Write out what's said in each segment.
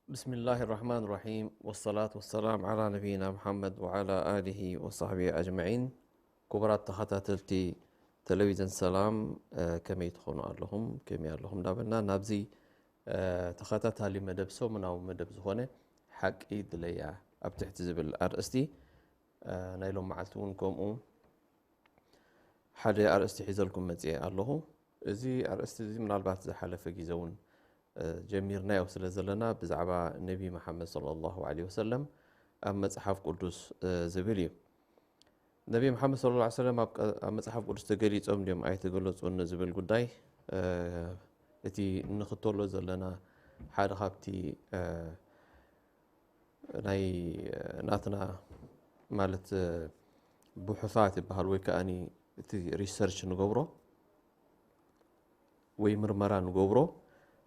بسم الله الرحمن الرحيم، والصلاة والسلام على نبينا محمد وعلى آله وصحبه أجمعين. ክቡራት ተኸታተልቲ ቴሌቪዥን ሰላም፣ እ፣ ከመይ ትኾኑ ኣለኹም? ከመይ ኣለኹም? እንዳበልና ናብዚ፣ እ፣ ተኸታታሊ መደብ፣ ሰሙናዊ መደብ ዝኾነ ሓቂ ድለያ ኣብ ትሕቲ ዝብል ኣርእስቲ፣ እ፣ ናይ ሎም መዓልቲ እውን ከምኡ ሓደ ኣርእስቲ ሒዘልኩም መጽኤ ኣለኹ። እዚ ኣርእስቲ እዚ ምናልባት ዝሓለፈ ግዜ እውን፣ እ፣ ጀሚርናዮ ስለ ዘለና ብዛዕባ ነቢ መሓመድ ሰለላሁ ዐለይሂ ወሰለም ኣብ መጽሓፍ ቅዱስ፣ እ፣ ዝብል እዩ። ነቢ መሓመድ ሰለላሁ ዐለይሂ ወሰለም ኣብ ቀ-፣ ኣብ መጽሓፍ ቅዱስ ተገሊጾም ድዮም ኣይተገለጹን ዝብል ጉዳይ፣ እ፣ እቲ እንኽተሎ ዘለና ሓደ ካብቲ፣ እ፣ ናይ ናትና ማለት ብሑታት ይበሃል ወይ ከኣኒ እቲ ሪሰርች ንገብሮ ወይ ምርመራ ንገብሮ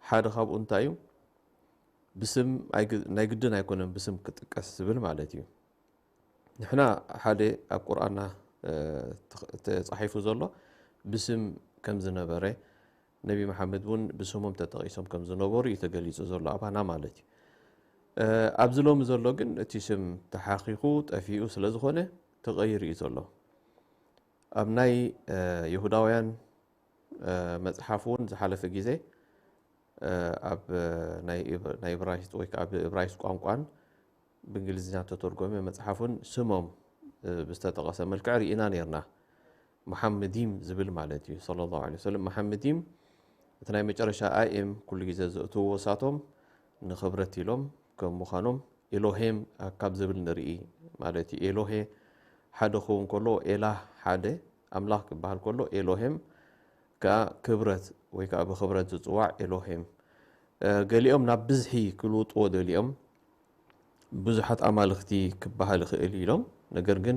ሓደ ካብኡ እንታይ እዩ? ብስም ኣይግ-፣ ናይ ግድን ኣይኮነን ብስም ክጥቀስ ዝብል ማለት እዩ። ንሕና ሓደ ኣብ ቁርኣና፣ እ፣ ተኽ-፣ ተጻሒፉ ዘሎ ብስም ከም ዝነበረ፣ ነቢ መሓመድ እውን ብስሞም ተጠቒሶም ከም ዝነበሩ እዩ ተገሊጹ ዘሎ ኣባና ማለት እዩ። እ፣ ኣብዚ ሎሚ ዘሎ ግን እቲ ስም ተሓኺኹ ጠፊኡ ስለ ዝኾነ ተቐይሩ እዩ ዘሎ። ኣብ ናይ፣ እ፣ ይሁዳውያን፣ እ፣ መጽሓፍ እውን ዝሓለፈ ግዜ፣ እ፣ ኣብ፣ እ፣ ናይ ኢብ-፣ ናይ እብራይስጥ ወይ ከኣ ብእብራይስጥ ቋንቋን ብእንግሊዝኛ ተተርጎመ መጽሓፍን ስሞም፣ እ፣ ብዝተጠቐሰ መልክዕ ርኢና ነይርና። መሓመዲም ዝብል ማለት እዩ፣ ሰለላሁ ዐለይሂ ወሰለም። መሓመዲም እቲ ናይ መጨረሻ ኣይ ኤም ኩሉ ግዜ ዘእትውዎ እሳቶም ንኽብረት ኢሎም ከም ምዃኖም ኤሎሄም ካብ ዝብል ንርኢ ማለት እዩ። ኤሎሄ ሓደ ክኸውን ከሎ፣ ኤላህ ሓደ ኣምላኽ ክበሃል ከሎ፣ ኤሎሄም ከኣ ክብረት ወይ ከኣ ብኽብረት ዝጽዋዕ ኤሎሄም። እ፣ ገሊኦም ናብ ብዝሒ ክልውጥዎ ደሊኦም፣ ብዙሓት ኣማልኽቲ ክበሃል ይኽእል ኢሎም። ነገር ግን፣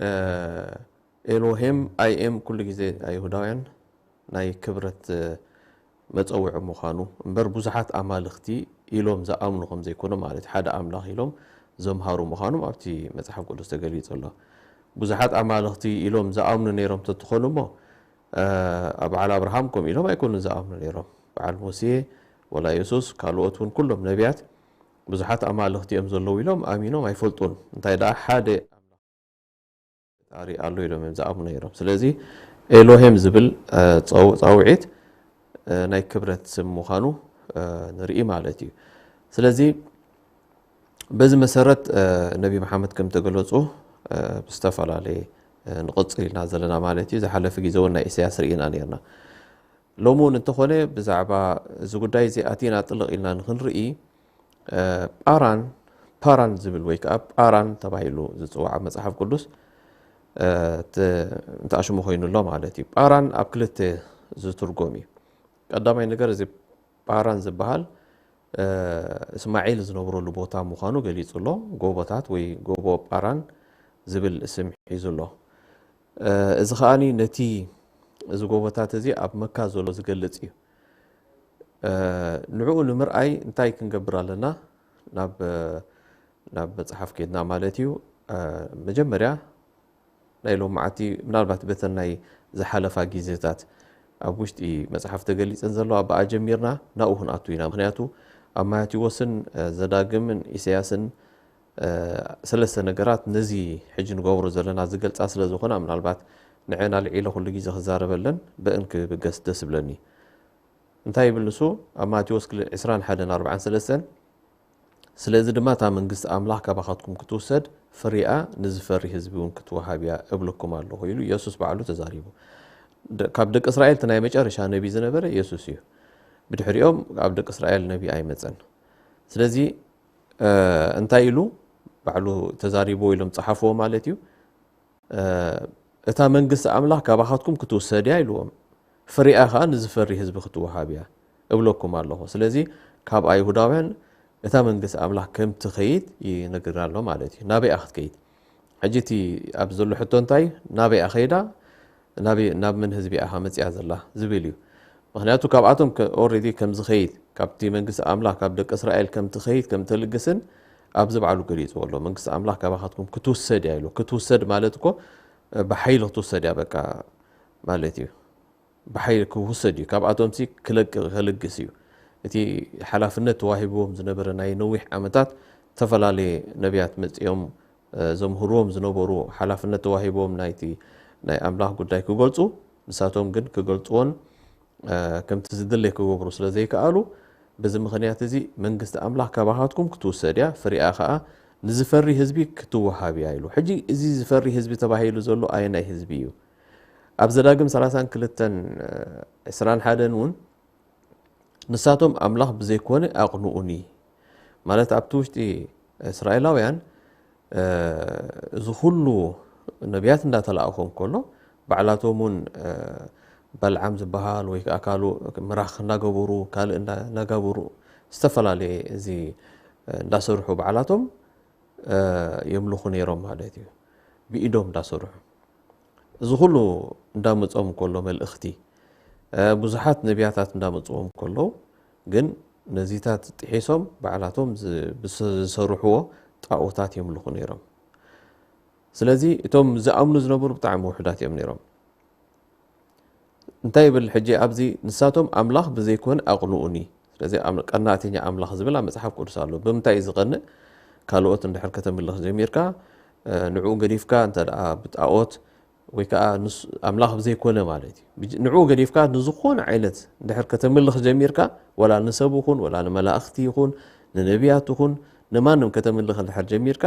እ፣ ኤሎሄም፣ ኣይ ኤም፣ ኩሉ ግዜ ኣይሁዳውያን ናይ ክብረት፣ እ፣ መጸውዒ ምዃኑ እምበር፣ ብዙሓት ኣማልኽቲ ኢሎም ዝኣምኑ ከም ዘይኮኑ ማለት እዩ። ሓደ ኣምላኽ ኢሎም ዘምሃሩ ምዃኖም ኣብቲ መጽሓፍ ቅዱስ ተገሊጹ ኣሎ። ብዙሓት ኣማልኽቲ ኢሎም ዝኣምኑ ነይሮም ተትኾኑ እሞ፣ እ፣ ኣብ በዓል ኣብርሃም ከምኡ ኢሎም ኣይኮኑን ዝኣምኑ ነይሮም። በዓል ሙሴ፣ ወላ የሱስ፣ ካልኦት እውን ኩሎም ነቢያት ብዙሓት ኣማልኽቲ እዮም ዘለዉ ኢሎም ኣሚኖም ኣይፈልጡን። እንታይ ደኣ ሓደ ኣምላኽ ፈጣሪ ኣሎ ኢሎም እዮም ዝኣምኑ ነይሮም። ስለዚ ኤሎሄም ዝብል፣ እ፣ ጸው-፣ ጻውዒት፣ እ፣ ናይ ክብረት ስም ምዃኑ፣ እ፣ ንርኢ ማለት እዩ። ስለዚ በዚ መሰረት፣ እ፣ ነቢ መሓመድ ከም ተገለጹ፣ እ፣ ብዝተፈላለየ፣ እ፣ ንቕጽል ኢና ዘለና ማለት እዩ። ዝሓለፈ ግዜ እውን ናይ ኢሳያስ ርኢና ነይርና። ሎሚ እውን እንተኾነ ብዛዕባ እዚ ጉዳይ እዚ ኣቲና ጥልቕ ኢልና ንኽንርኢ፣ እ፣ ጳራን፣ ፓራን ዝብል ወይ ከኣ ጳራን ተባሂሉ ዝጽዋዕ ኣብ መጽሓፍ ቅዱስ፣ እ፣ ት-፣ እንተ ኣሽሙ ኮይኑ ኣሎ ማለት እዩ። ጳራን ኣብ ክልተ ዝትርጎም እዩ። ቀዳማይ ነገር እዚ ጳራን ዝበሃል፣ እ፣ እስማዒል ዝነብረሉ ቦታ ምዃኑ ገሊጹ ኣሎ። ጎቦታት ወይ ጎቦ ጳራን ዝብል ስም ሒዙ ኣሎ። እ፣ እዚ ከኣኒ ነቲ፣ እዚ ጎቦታት እዚ ኣብ መካ ዘሎ ዝገልጽ እዩ። እ፣ ንዕኡ ንምርኣይ እንታይ ክንገብር ኣለና? ናብ፣ ናብ መጽሓፍ ኬድና ማለት እዩ። እ፣ መጀመርያ ናይ ሎማዓንቲ ምናልባት በተን ናይ ዝሓለፋ ግዜታት ኣብ ውሽጢ መጽሓፍ ተገሊጸን ዘለዋ ብኣ ጀሚርና ናብኡ ክንኣቱ ኢና። ምኽንያቱ ኣብ ማቴዎስን ዘዳግምን ኢሳያስን ሰለስተ ነገራት ነዚ ሕጂ ንገብሮ ዘለና ዝገልጻ ስለ ዝኾና፣ ምናልባት ንዐን ኣልዒለ ኩሉ ግዜ ክዛረበለን ብእን ክብገስ ደስ ይብለኒ። እንታይ ይብል ንሱ? ኣብ ማቴዎስ ዕስራን ሓደን ኣርባዓን ሰለስተን፣ ስለዚ ድማ እታ መንግስቲ ኣምላኽ ካባኻትኩም ክትውሰድ ፍሪኣ ንዝፈሪ ህዝቢ እውን ክትወሃብ እያ እብለኩም ኣለኹ ኢሉ ኢየሱስ ባዕሉ ተዛሪቡ። ካብ ደቂ እስራኤል እቲ ናይ መጨረሻ ነቢ ዝነበረ ኢየሱስ እዩ። ብድሕሪኦም ኣብ ደቂ እስራኤል ነቢ ኣይመፀን። ስለዚ እንታይ ኢሉ ባዕሉ ተዛሪቦ ኢሎም ፀሓፍዎ ማለት እዩ። እታ መንግስቲ ኣምላኽ ካባኻትኩም ክትውሰድ እያ ኢልዎም። ፍሪኣ ከዓ ንዝፈሪ ህዝቢ ክትወሃብ እያ እብለኩም ኣለኹ። ስለዚ ካብ ኣይሁዳውያን እታ መንግስቲ ኣምላኽ ከም ትኸይድ ይነግር ኣሎ ማለት እዩ። ናበይኣ ክትከይድ? ሕጂ እቲ ኣብ ዘሎ ሕቶ እንታይ፣ ናበይኣ ከይዳ፣ ናብ መን ህዝቢ ኢኻ መፅያ ዘላ ዝብል እዩ። ምክንያቱ ካብኣቶም ኦልሬዲ ከም ዝኸይድ፣ ካብቲ መንግስቲ ኣምላኽ ካብ ደቂ እስራኤል ከም ትኸይድ ከም ተልግስን ኣብዚ ባዕሉ ገሊፅዎ ኣሎ። መንግስቲ ኣምላኽ ካባኻትኩም ክትውሰድ እያ ኢሉ። ክትውሰድ ማለት እኮ ብሓይሊ ክትውሰድ እያ በቃ ማለት እዩ። ብሓይሊ ክውሰድ እዩ። ካብኣቶም ሲ ክለቅ ከልግስ እዩ። እቲ ሓላፍነት ተዋሂብዎም ዝነበረ ናይ ነዊሕ ዓመታት ዝተፈላለየ ነቢያት መፅኦም ዘምህርዎም ዝነበሩ ሓላፍነት ተዋሂቦም ናይቲ ናይ ኣምላኽ ጉዳይ ክገልጹ፣ ንሳቶም ግን ክገልጽዎን ከምቲ ዝድለ ክገብሩ ስለ ዘይከኣሉ፣ በዚ ምኽንያት እዚ መንግስቲ ኣምላኽ ካባኻትኩም ክትውሰድ እያ፣ ፍሪኣ ኸኣ ንዝፈሪ ህዝቢ ክትወሃብ እያ ኢሉ። ሕጂ እዚ ዝፈሪ ህዝቢ ተባሂሉ ዘሎ ኣየናይ ህዝቢ እዩ? ኣብ ዘዳግም ሰላሳን ክልተን ዕስራን ሓደን እውን ንሳቶም ኣምላኽ ብዘይኮነ ኣቕንኡኒ። ማለት ኣብቲ ውሽጢ እስራኤላውያን እዚ ኩሉ ነቢያት እንዳተላእኹ እንከሎ ባዕላቶም እውን በልዓም ዝበሃል ወይ ከዓ ካልእ ምራኽ እናገበሩ ካልእ እናገበሩ ዝተፈላለየ እዚ እንዳሰርሑ ባዕላቶም የምልኹ ነይሮም ማለት እዩ። ብኢዶም እንዳሰርሑ እዚ ኩሉ እንዳመጾም ከሎ መልእኽቲ ብዙሓት ነቢያታት እንዳመጽዎም ከለዉ ግን ነዚታት ጥሒሶም ባዕላቶም ዝሰርሕዎ ጣኦታት የምልኹ ነይሮም። ስለዚ እቶም ዝኣምኑ ዝነበሩ ብጣዕሚ ውሑዳት እዮም ነይሮም። እንታይ ይብል ሕጂ ኣብዚ ንሳቶም ኣምላኽ ብዘይኮነ ኣቕንኡኒ። ስለዚ ቀናእተኛ ኣምላኽ ዝብል ኣብ መጽሓፍ ቅዱስ ኣሎ። ብምንታይ እዩ ዝቐንእ? ካልኦት እንድሕር ከተምልኽ ጀሚርካ ንዕኡ ገዲፍካ እንተ ደኣ ብጣኦት ወይ ከዓ ኣምላኽ ብዘይኮነ ማለት እዩ። ንዕኡ ገዲፍካ ንዝኾነ ዓይነት እንድሕር ከተምልኽ ጀሚርካ፣ ወላ ንሰብ ይኹን ወላ ንመላእኽቲ ይኹን ንነቢያት ይኹን ንማንም ከተምልኽ እንድሕር ጀሚርካ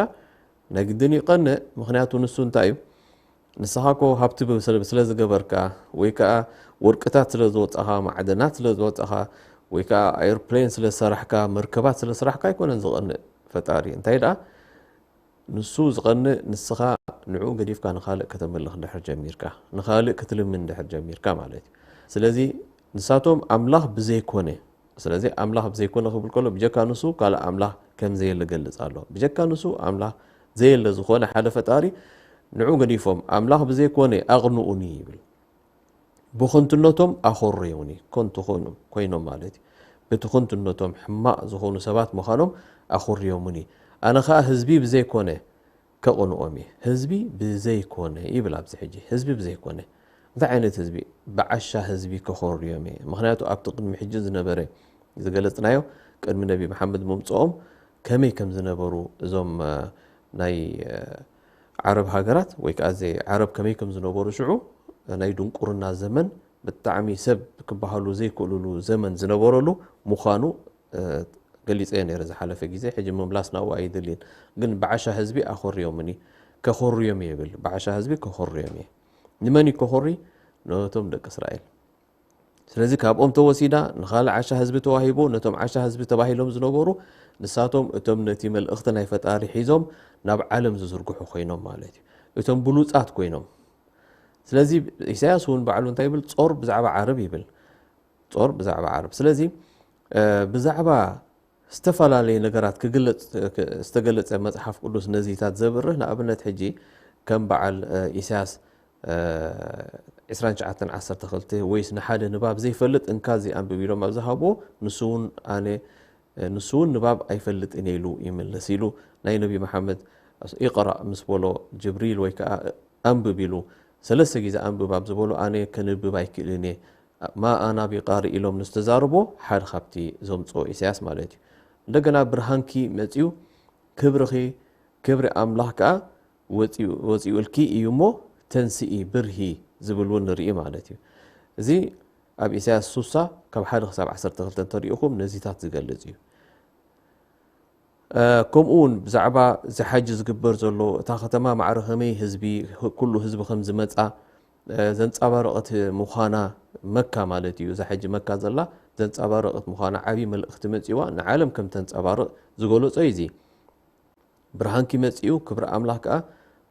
ናይ ግድን ይቐንእ። ምኽንያቱ ንሱ እንታይ እዩ? ንስኻ እኮ ሃብቲ ስለ ዝገበርካ ወይ ከዓ ወርቅታት ስለ ዝወፃኻ፣ ማዕደናት ስለ ዝወፃኻ ወይ ከዓ ኤርፕሌን ስለ ዝሰራሕካ፣ መርከባት ስለ ዝሰራሕካ ኣይኮነን ዝቐንእ ፈጣሪ። እንታይ ደኣ ንሱ ዝቐንእ ንስኻ ንዕኡ ገዲፍካ ንኻልእ ከተምልኽ እንድሕር ጀሚርካ፣ ንኻልእ ክትልምን እንድሕር ጀሚርካ ማለት እዩ። ስለዚ ንሳቶም ኣምላኽ ብዘይኮነ፣ ስለዚ ኣምላኽ ብዘይኮነ ክብል ከሎ ብጀካ ንሱ ካልእ ኣምላኽ ከም ዘየለ ገልጽ ኣሎ። ብጀካ ንሱ ኣምላኽ ዘየለ ዝኾነ ሓደ ፈጣሪ ንዑ ገዲፎም ኣምላኽ ብዘይኮነ ኣቕንኡኒ ይብል። ብኽንቱነቶም ኣኾርዮምኒ፣ ከንቱ ኮይኖም ማለት እዩ። በቲ ኽንቱነቶም ሕማቕ ዝኾኑ ሰባት ምዃኖም ኣኾርዮምኒ። ኣነ ኸኣ ህዝቢ ብዘይኮነ ከቕንኦም እየ። ህዝቢ ብዘይኮነ ይብል ኣብዚ ሕጂ። ህዝቢ ብዘይኮነ። እንታይ ዓይነት ህዝቢ? ብዓሻ ህዝቢ ከኾርዮም እየ። ምኽንያቱ ኣብቲ ቅድሚ ሕጂ ዝነበረ ዝገለጽናዮ ቅድሚ ነቢ መሓመድ ምምጽኦም ከመይ ከም ዝነበሩ እዞም ናይ ዓረብ ሃገራት ወይ ከዓ ዘይ ዓረብ ከመይ ከም ዝነበሩ ሽዑ ናይ ድንቁርና ዘመን ብጣዕሚ ሰብ ክበሃሉ ዘይክእሉሉ ዘመን ዝነበረሉ ምዃኑ ገሊፀዮ ነይረ ዝሓለፈ ግዜ። ሕጂ ምምላስ ናብኡ ኣይደልይን። ግን ብዓሻ ህዝቢ ኣኾርዮምኒ። ከኾርዮም እየ ይብል። ብዓሻ ህዝቢ ከኾርዮም እየ። ንመን እዩ ከኾሪ? ነቶም ደቂ እስራኤል። ስለዚ ካብኦም ተወሲዳ ንኻልእ ዓሻ ህዝቢ ተዋሂቡ። ነቶም ዓሻ ህዝቢ ተባሂሎም ዝነበሩ ንሳቶም እቶም ነቲ መልእኽቲ ናይ ፈጣሪ ሒዞም ናብ ዓለም ዝዝርግሑ ኮይኖም ማለት እዩ። እቶም ብሉጻት ኮይኖም። ስለዚ ኢሳያስ እውን ባዕሉ እንታይ ይብል? ጾር ብዛዕባ ዓረብ ይብል። ጾር ብዛዕባ ዓረብ። ስለዚ ብዛዕባ ዝተፈላለየ ነገራት ክግለጽ ዝተገለጸ መጽሓፍ ቅዱስ ነዚታት ዘብርህ፣ ንኣብነት ሕጂ ከም በዓል ኢሳያስ ዕስራን ትሽዓተን ዓሰርተ ክልተ ወይስ ንሓደ ንባብ ዘይፈልጥ እንካ እዚ ኣንብብ ኢሎም ኣብ ዝሃብዎ፣ ንሱ እውን ኣነ ንሱ እውን ንባብ ኣይፈልጥን ኢሉ ይምልስ ኢሉ ናይ ነቢ መሓመድ ኢቕራእ ምስ በሎ ጅብሪል ወይ ከዓ ኣንብብ ኢሉ ሰለስተ ግዜ ኣንብብ ኣብ ዝበሎ ኣነ ከንብብ ኣይክእልን እየ ማ ኣና ቢቃሪ ኢሎም ንዝተዛርቦ ሓደ ካብቲ ዘምፅኦ ኢሳያስ ማለት እዩ። እንደገና ብርሃንኪ መጺኡ ክብርኺ፣ ክብሪ ኣምላኽ ከኣ ወጺኡ፣ ወጺኡልኪ እዩ እሞ ተንስኢ ብርሂ ዝብል እውን ንርኢ ማለት እዩ። እዚ ኣብ ኢሳያስ ሱሳ ካብ ሓደ ክሳብ ዓሰርተ ክልተ እንተሪእኹም ነዚታት ዝገልጽ እዩ። እ፣ ከምኡ እውን ብዛዕባ እዚ ሓጂ ዝግበር ዘሎ፣ እታ ከተማ ማዕረ ከመይ ህዝቢ፣ ኩሉ ህዝቢ ከም ዝመጻ፣ እ፣ ዘንጸባረቐት ምዃና፣ መካ ማለት እዩ። እዛ ሕጂ መካ ዘላ ዘንጸባረቐት ምዃና፣ ዓቢ መልእኽቲ መጺዋ፣ ንዓለም ከም ተንጸባርቕ ዝገለጾ እዩ እዚ። ብርሃንኪ መጺኡ፣ ክብሪ ኣምላኽ ከኣ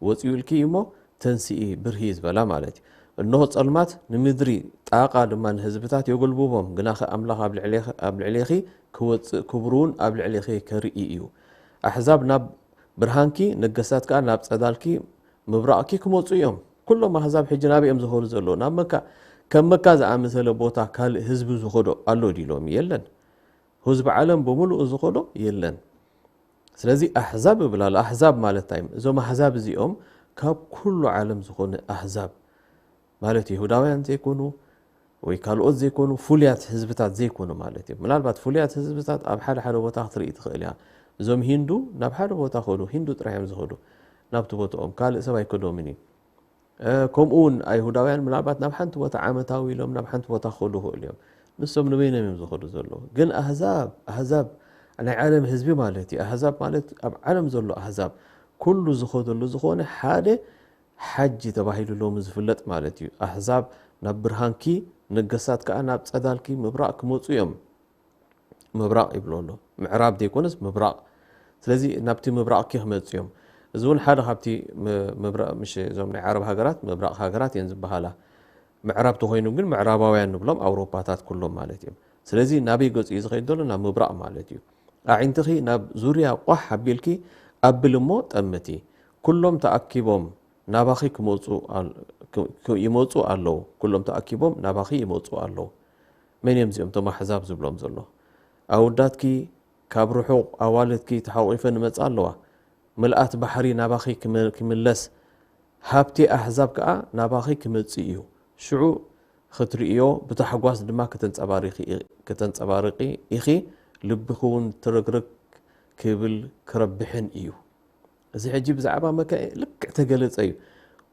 ወጺኡልኪ እዩ እሞ ተንስኢ ብርሂ ዝበላ ማለት እዩ። እንሆ ጸልማት ንምድሪ ጣቓ ድማ ንህዝብታት የጎልብቦም፣ ግናኸ ኣምላኽ ኣብ ልዕሌኺ፣ ኣብ ልዕሌኺ ክወጽእ ክብሩ እውን ኣብ ልዕሌኺ ከርኢ እዩ። ኣሕዛብ ናብ ብርሃንኪ፣ ነገስታት ከኣ ናብ ጸዳልኪ ምብራቕኪ ክመጹ እዮም። ኩሎም ኣህዛብ ሕጂ ናበይ እዮም ዝኸዱ ዘለዉ? ናብ መካ። ከም መካ ዝኣመሰለ ቦታ ካልእ ህዝቢ ዝኸዶ ኣሎ ድዩ ሎሚ? የለን። ህዝቢ ዓለም ብምሉኡ ዝኸዶ የለን። ስለዚ ኣሕዛብ እብል ኣሎ። ኣሕዛብ ማለት እንታይ? እዞም ኣሕዛብ እዚኦም ካብ ኩሉ ዓለም ዝኾነ ኣህዛብ ማለት ይሁዳውያን ዘይኮኑ ወይ ካልኦት ዘይኮኑ፣ ፍሉያት ህዝብታት ዘይኮኑ ማለት እዩ። ምናልባት ፍሉያት ህዝብታት ኣብ ሓደ ሓደ ቦታ ክትርኢ ትኽእል እያ። እዞም ሂንዱ ናብ ሓደ ቦታ ከዱ፣ ሂንዱ ጥራሕ እዮም ዝኸዱ ናብቲ ቦታኦም፣ ካልእ ሰብ ኣይከዶምን እዩ። እ፣ ከምኡ እውን ኣይሁዳውያን ምናልባት ናብ ሓንቲ ቦታ ዓመታዊ ኢሎም ናብ ሓንቲ ቦታ ክኸዱ ይኽእሉ እዮም። ንሶም ንበይኖም እዮም ዝኸዱ ዘለዉ። ግን ኣህዛብ፣ ኣህዛብ ናይ ዓለም ህዝቢ ማለት እዩ። ኣህዛብ ማለት ኣብ ዓለም ዘሎ ኣህዛብ ኩሉ ዝኸደሉ ዝኾነ ሓደ ሓጂ ተባሂሉ ሎሚ ዝፍለጥ ማለት እዩ። ኣህዛብ ናብ ብርሃንኪ፣ ነገስታት ከኣ ናብ ጸዳልኪ ምብራቕ ክመጹ እዮም። ምብራቕ ይብሎ ኣሎ። ምዕራብ ዘይኮነስ ምብራቕ። ስለዚ ናብቲ ምብራቕኪ ክመጹ እዮም። እዚ እውን ሓደ ካብቲ ም-፣ ምብራቕ፣ ምሽ እዞም ናይ ዓረብ ሃገራት ምብራቕ ሃገራት እየን ዝበሃላ። ምዕራብ ተኾይኑ ግን ምዕራባውያን ንብሎም ኣውሮፓታት ኩሎም ማለት እዮም። ስለዚ ናበይ ገጹ እዩ ዝኸይድ ዘሎ? ናብ ምብራቕ ማለት እዩ። ኣዒንትኺ ናብ ዙርያ ቋሕ ኣቢልኪ ኣብል እሞ ጠምቲ። ኩሎም ተኣኪቦም ናባኺ ክመጹ ኣል-፣ ክ-፣ ክ-፣ ይመጹ ኣለዉ። ኩሎም ተኣኪቦም ናባኺ ይመጹ ኣለዉ። መን እዮም እዚኦም እቶም ኣሕዛብ ዝብሎም ዘሎ? ኣወዳትኪ ካብ ርሑቕ ኣዋልድኪ ተሓቑፈን ይመጻ ኣለዋ። ምልኣት ባሕሪ ናባኺ ክመ-፣ ክምለስ፣ ሃብቲ ኣሕዛብ ከኣ ናባኺ ክመጽእ እዩ። ሽዑ ክትርእዮ፣ ብታሕጓስ ድማ ከተንጸባርኺ ኢ-፣ ከተንጸባርቂ ኢኺ፣ ልብኺ እውን ትርግርግ ክብል ክረብሕን እዩ። እዚ ሕጂ ብዛዕባ መካ ልክዕ ተገለጸ እዩ።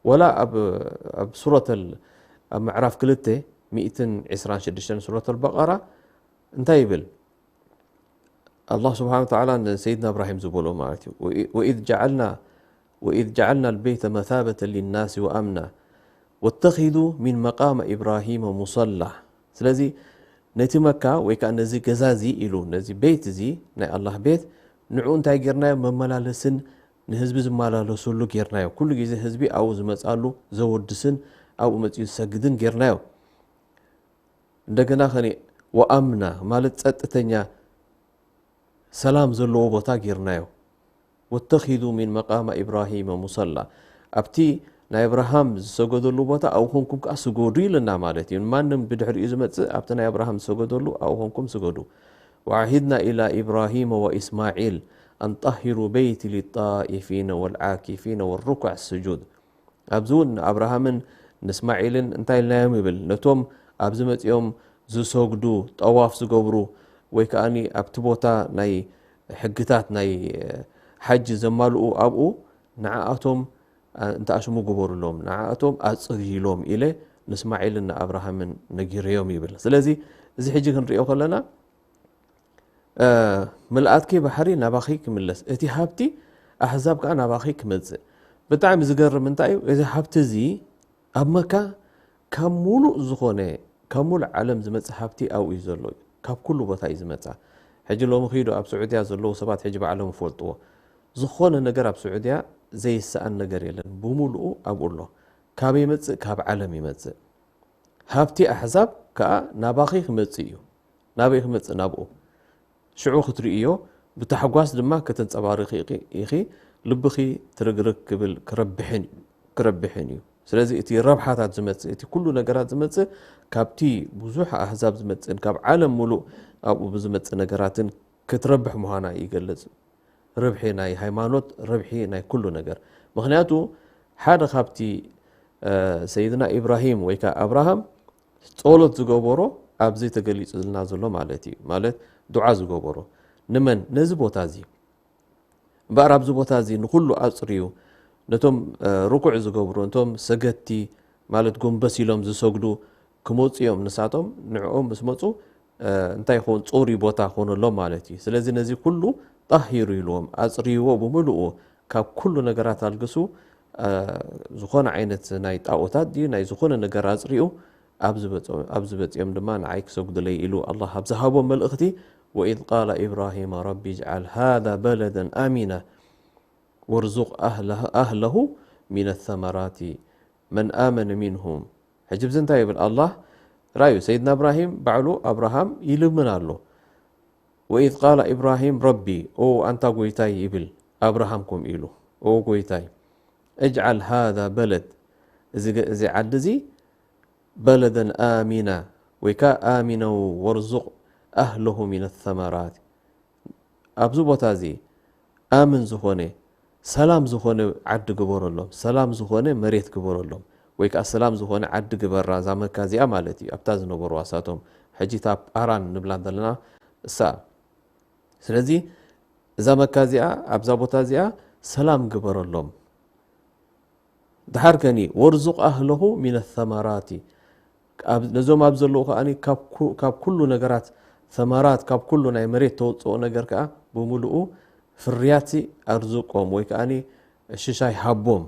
ወላ ኣብ፣ ኣብ ሱረተል፣ ኣብ ምዕራፍ ክልተ ሚእትን ዕስራን ሽዱሽተን ሱረተል በቐራ እንታይ ይብል? ኣላህ ስብሓነ ወተዓላ ንሰይድና እብራሂም ዝበሎ ማለት እዩ። ወኢ-፣ ወኢዝ ጀዐልና፣ ወኢዝ ጀዐልና ልበይተ መሳበተ ሊናሲ ወኣምና ወተኺዙ ሚን መቃመ ኢብራሂመ ሙሰላ። ስለዚ ነቲ መካ ወይ ከኣ ነዚ ገዛ እዚ ኢሉ፣ ነዚ ቤት እዚ፣ ናይ ኣላህ ቤት፣ ንዕኡ እንታይ ጌርናዮ? መመላለስን ንህዝቢ ዝመላለሱሉ ጌርናዮ። ኩሉ ግዜ ህዝቢ ኣብኡ ዝመጻሉ፣ ዘወድስን ኣብኡ መጺኡ ዝሰግድን ጌርናዮ። እንደገና ኸኒ ወኣምና ማለት ጸጥተኛ፣ ሰላም ዘለዎ ቦታ ጌርናዮ። ወተኺዙ ሚን መቃመ ኢብራሂመ ሙሰላ፣ ኣብቲ ናይ እብርሃም ዝሰገደሉ ቦታ ኣብኡ ኾንኩም ከኣ ስገዱ ኢልና ማለት እዩ። ማንም ብድሕሪኡ ዝመጽእ ኣብቲ ናይ እብርሃም ዝሰገደሉ ኣብኡ ኾንኩም ስገዱ። ወዓሂድና ኢላ ኢብራሂመ ወኢስማዒል ኣን ጠሂሩ በይቲ ሊጣኢፊነ ወልዓኪፊነ ወሩካዕ ስጁድ። ኣብዚ እውን ንኣብርሃምን ንእስማዒልን እንታይ ኢልናዮም ይብል? ነቶም ኣብዚ መጺኦም ዝሰግዱ፣ ጠዋፍ ዝገብሩ፣ ወይ ከኣኒ ኣብቲ ቦታ ናይ ሕግታት ናይ ሓጂ ዘማልኡ ኣብኡ ንዓኣቶም እንተኣሽሙ ግበሩሎም፣ ንዓኣቶም ኣጽርይሎም ኢለ ንእስማዒልን ንኣብርሃምን ነጊረዮም ይብል። ስለዚ እዚ ሕጂ ክንሪኦ ከለና እ፣ ምልኣትኪ ባሕሪ ናባኺ ክምለስ፣ እቲ ሃብቲ ኣህዛብ ከኣ ናባኺ ክመጽእ። ብጣዕሚ ዝገርም እንታይ እዩ? እዚ ሃብቲ እዚ ኣብ መካ ካብ ሙሉእ ዝኾነ፣ ካብ ሙሉእ ዓለም ዝመጽእ ሃብቲ ኣብኡ እዩ ዘሎ። ካብ ኩሉ ቦታ እዩ ዝመጻ። ሕጂ ሎሚ ኺዱ ኣብ ስዑድያ ዘለዉ ሰባት ሕጂ ባዕሎም ይፈልጥዎ። ዝኾነ ነገር ኣብ ስዑድያ ዘይሰኣን ነገር የለን። ብሙሉኡ ኣብኡ ኣሎ። ካበይ ይመጽእ? ካብ ዓለም ይመጽእ። ሃብቲ ኣሕዛብ ከኣ ናባኺ ክመጽእ እዩ። ናበይ ክመጽእ? ናብኡ። ሽዑ ክትርእዮ፣ ብታሕጓስ ድማ ከተንጸባርኺ ኢኺ፣ ኢኺ፣ ልብኺ ትርግርግ ክብል ክረብሕን፣ ክረብሕን እዩ። ስለዚ እቲ ረብሓታት ዝመጽእ፣ እቲ ኩሉ ነገራት ዝመጽእ ካብቲ ብዙሕ ኣህዛብ ዝመጽእን ካብ ዓለም ሙሉእ ኣብኡ ብዝመጽእ ነገራትን ክትረብሕ ምዃና ይገልጽ። ርብሒ ናይ ሃይማኖት፣ ርብሒ ናይ ኩሉ ነገር። ምኽንያቱ ሓደ ካብቲ፣ እ፣ ሰይድና ኢብራሂም ወይ ከኣ ኣብርሃም ጸሎት ዝገበሮ ኣብዚ ተገሊጹልና ዘሎ ማለት እዩ። ማለት ዱዓ ዝገበሮ። ንመን? ነዚ ቦታ እዚ። እምበኣር ኣብዚ ቦታ እዚ ንኹሉ ኣጽርዩ፣ ነቶም ርኩዕ ዝገብሩ፣ ነቶም ሰገድቲ ማለት ጎንበስ ኢሎም ዝሰግዱ ክመፁ እዮም። ንሳቶም ንዕኦም ምስ መፁ እንታይ ይኸውን? ፅሩይ ቦታ ኮነሎም ማለት እዩ። ስለዚ ነዚ ኩሉ ጣሂሩ ኢልዎም፣ ኣፅርይዎ ብምልኡ፣ ካብ ኩሉ ነገራት ኣልግሱ። ዝኾነ ዓይነት ናይ ጣዖታት ድዩ ናይ ዝኾነ ነገር ኣፅሪኡ፣ ኣብ ዝበፅኦም ድማ ንዓይ ክሰግዱለይ ኢሉ ኣላህ ኣብ ዝሃቦ መልእኽቲ፣ ወኢዝ ቃለ ኢብራሂም ረቢ ጅዓል ሃዛ በለደን ኣሚና ወርዙቅ ኣህለሁ ሚነ ሰመራቲ መን ኣመነ ሚንሁም። ሕጂ ብዚ እንታይ ይብል ኣላህ? ራዩ ሰይድና እብራሂም ባዕሉ ኣብርሃም ይልምን ኣሎ። ወኢዝ ቃለ ኢብራሂም ረቢ፣ ኦ ኣንታ ጎይታይ ይብል ኣብርሃም ከምኡ ኢሉ፣ ኦ ጎይታይ፣ እጅዓል ሃዛ በለድ፣ እዚ ዓዲ እዚ በለደን ኣሚና ወይ ከዓ ኣሚነው ወርዙቅ ኣህለሁ ሚነ ሰመራት፣ ኣብዚ ቦታ እዚ ኣምን ዝኾነ ሰላም ዝኾነ ዓዲ ግበረሎም፣ ሰላም ዝኾነ መሬት ግበረሎም፣ ወይ ከዓ ሰላም ዝኾነ ዓዲ ግበራ እዛ መካ እዚኣ ማለት እዩ። ኣብታ ዝነበሩ ኣሳቶም ሕጂ እታ ፓራን ንብላ ዘለና እሳ። ስለዚ እዛ መካ እዚኣ ኣብዛ ቦታ እዚኣ ሰላም ግበረሎም። ድሓር ከኒ ወርዙቅ ኣህለሁ ሚነ ሰመራቲ፣ ነዞም ኣብ ዘለዉ ከኣ ካብ ኩሉ ነገራት ሰመራት፣ ካብ ኩሉ ናይ መሬት ተወፅኦ ነገር ከኣ ብምልኡ ፍርያት ኣርዝቆም ወይ ከኣ ሽሻይ ሃቦም።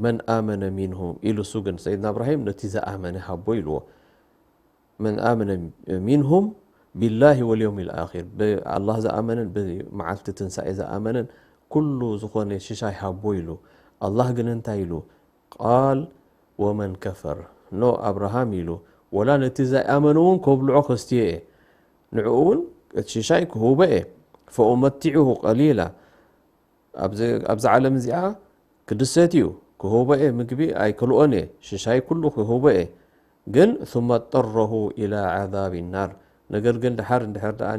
መን ኣመነ ሚንሁም ኢሉ እሱ ግን ሰይድና እብራሂም ነቲ ዝኣመነ ሃቦ ኢልዎ። መን ኣመነ ሚንሁም ቢላሂ ወልየውም ልኣኪር፣ ብኣላህ ዝኣመነን ብመዓልቲ ትንሳኤ ዝኣመነን ኩሉ ዝኾነ ሽሻይ ሃቦ ኢሉ። ኣላህ ግን እንታይ ኢሉ? ቃል ወመን ከፈር፣ ኖ ኣብርሃም ኢሉ፣ ወላ ነቲ ዘይኣመነ እውን ከብልዖ ከስትዮ እየ፣ ንዕኡ እውን እቲ ሽሻይ ክህቦ እየ። ፈኡመቲዑሁ ቀሊላ፣ ኣብዚ ዓለም እዚኣ ክድሰት እዩ፣ ክህቦ እየ፣ ምግቢ ኣይክልኦን እየ፣ ሽሻይ ኩሉ ክህቦ እየ። ግን ثم اضطره إلى عذاب النار، ነገር ግን ድሓር እንድሕር ደኣ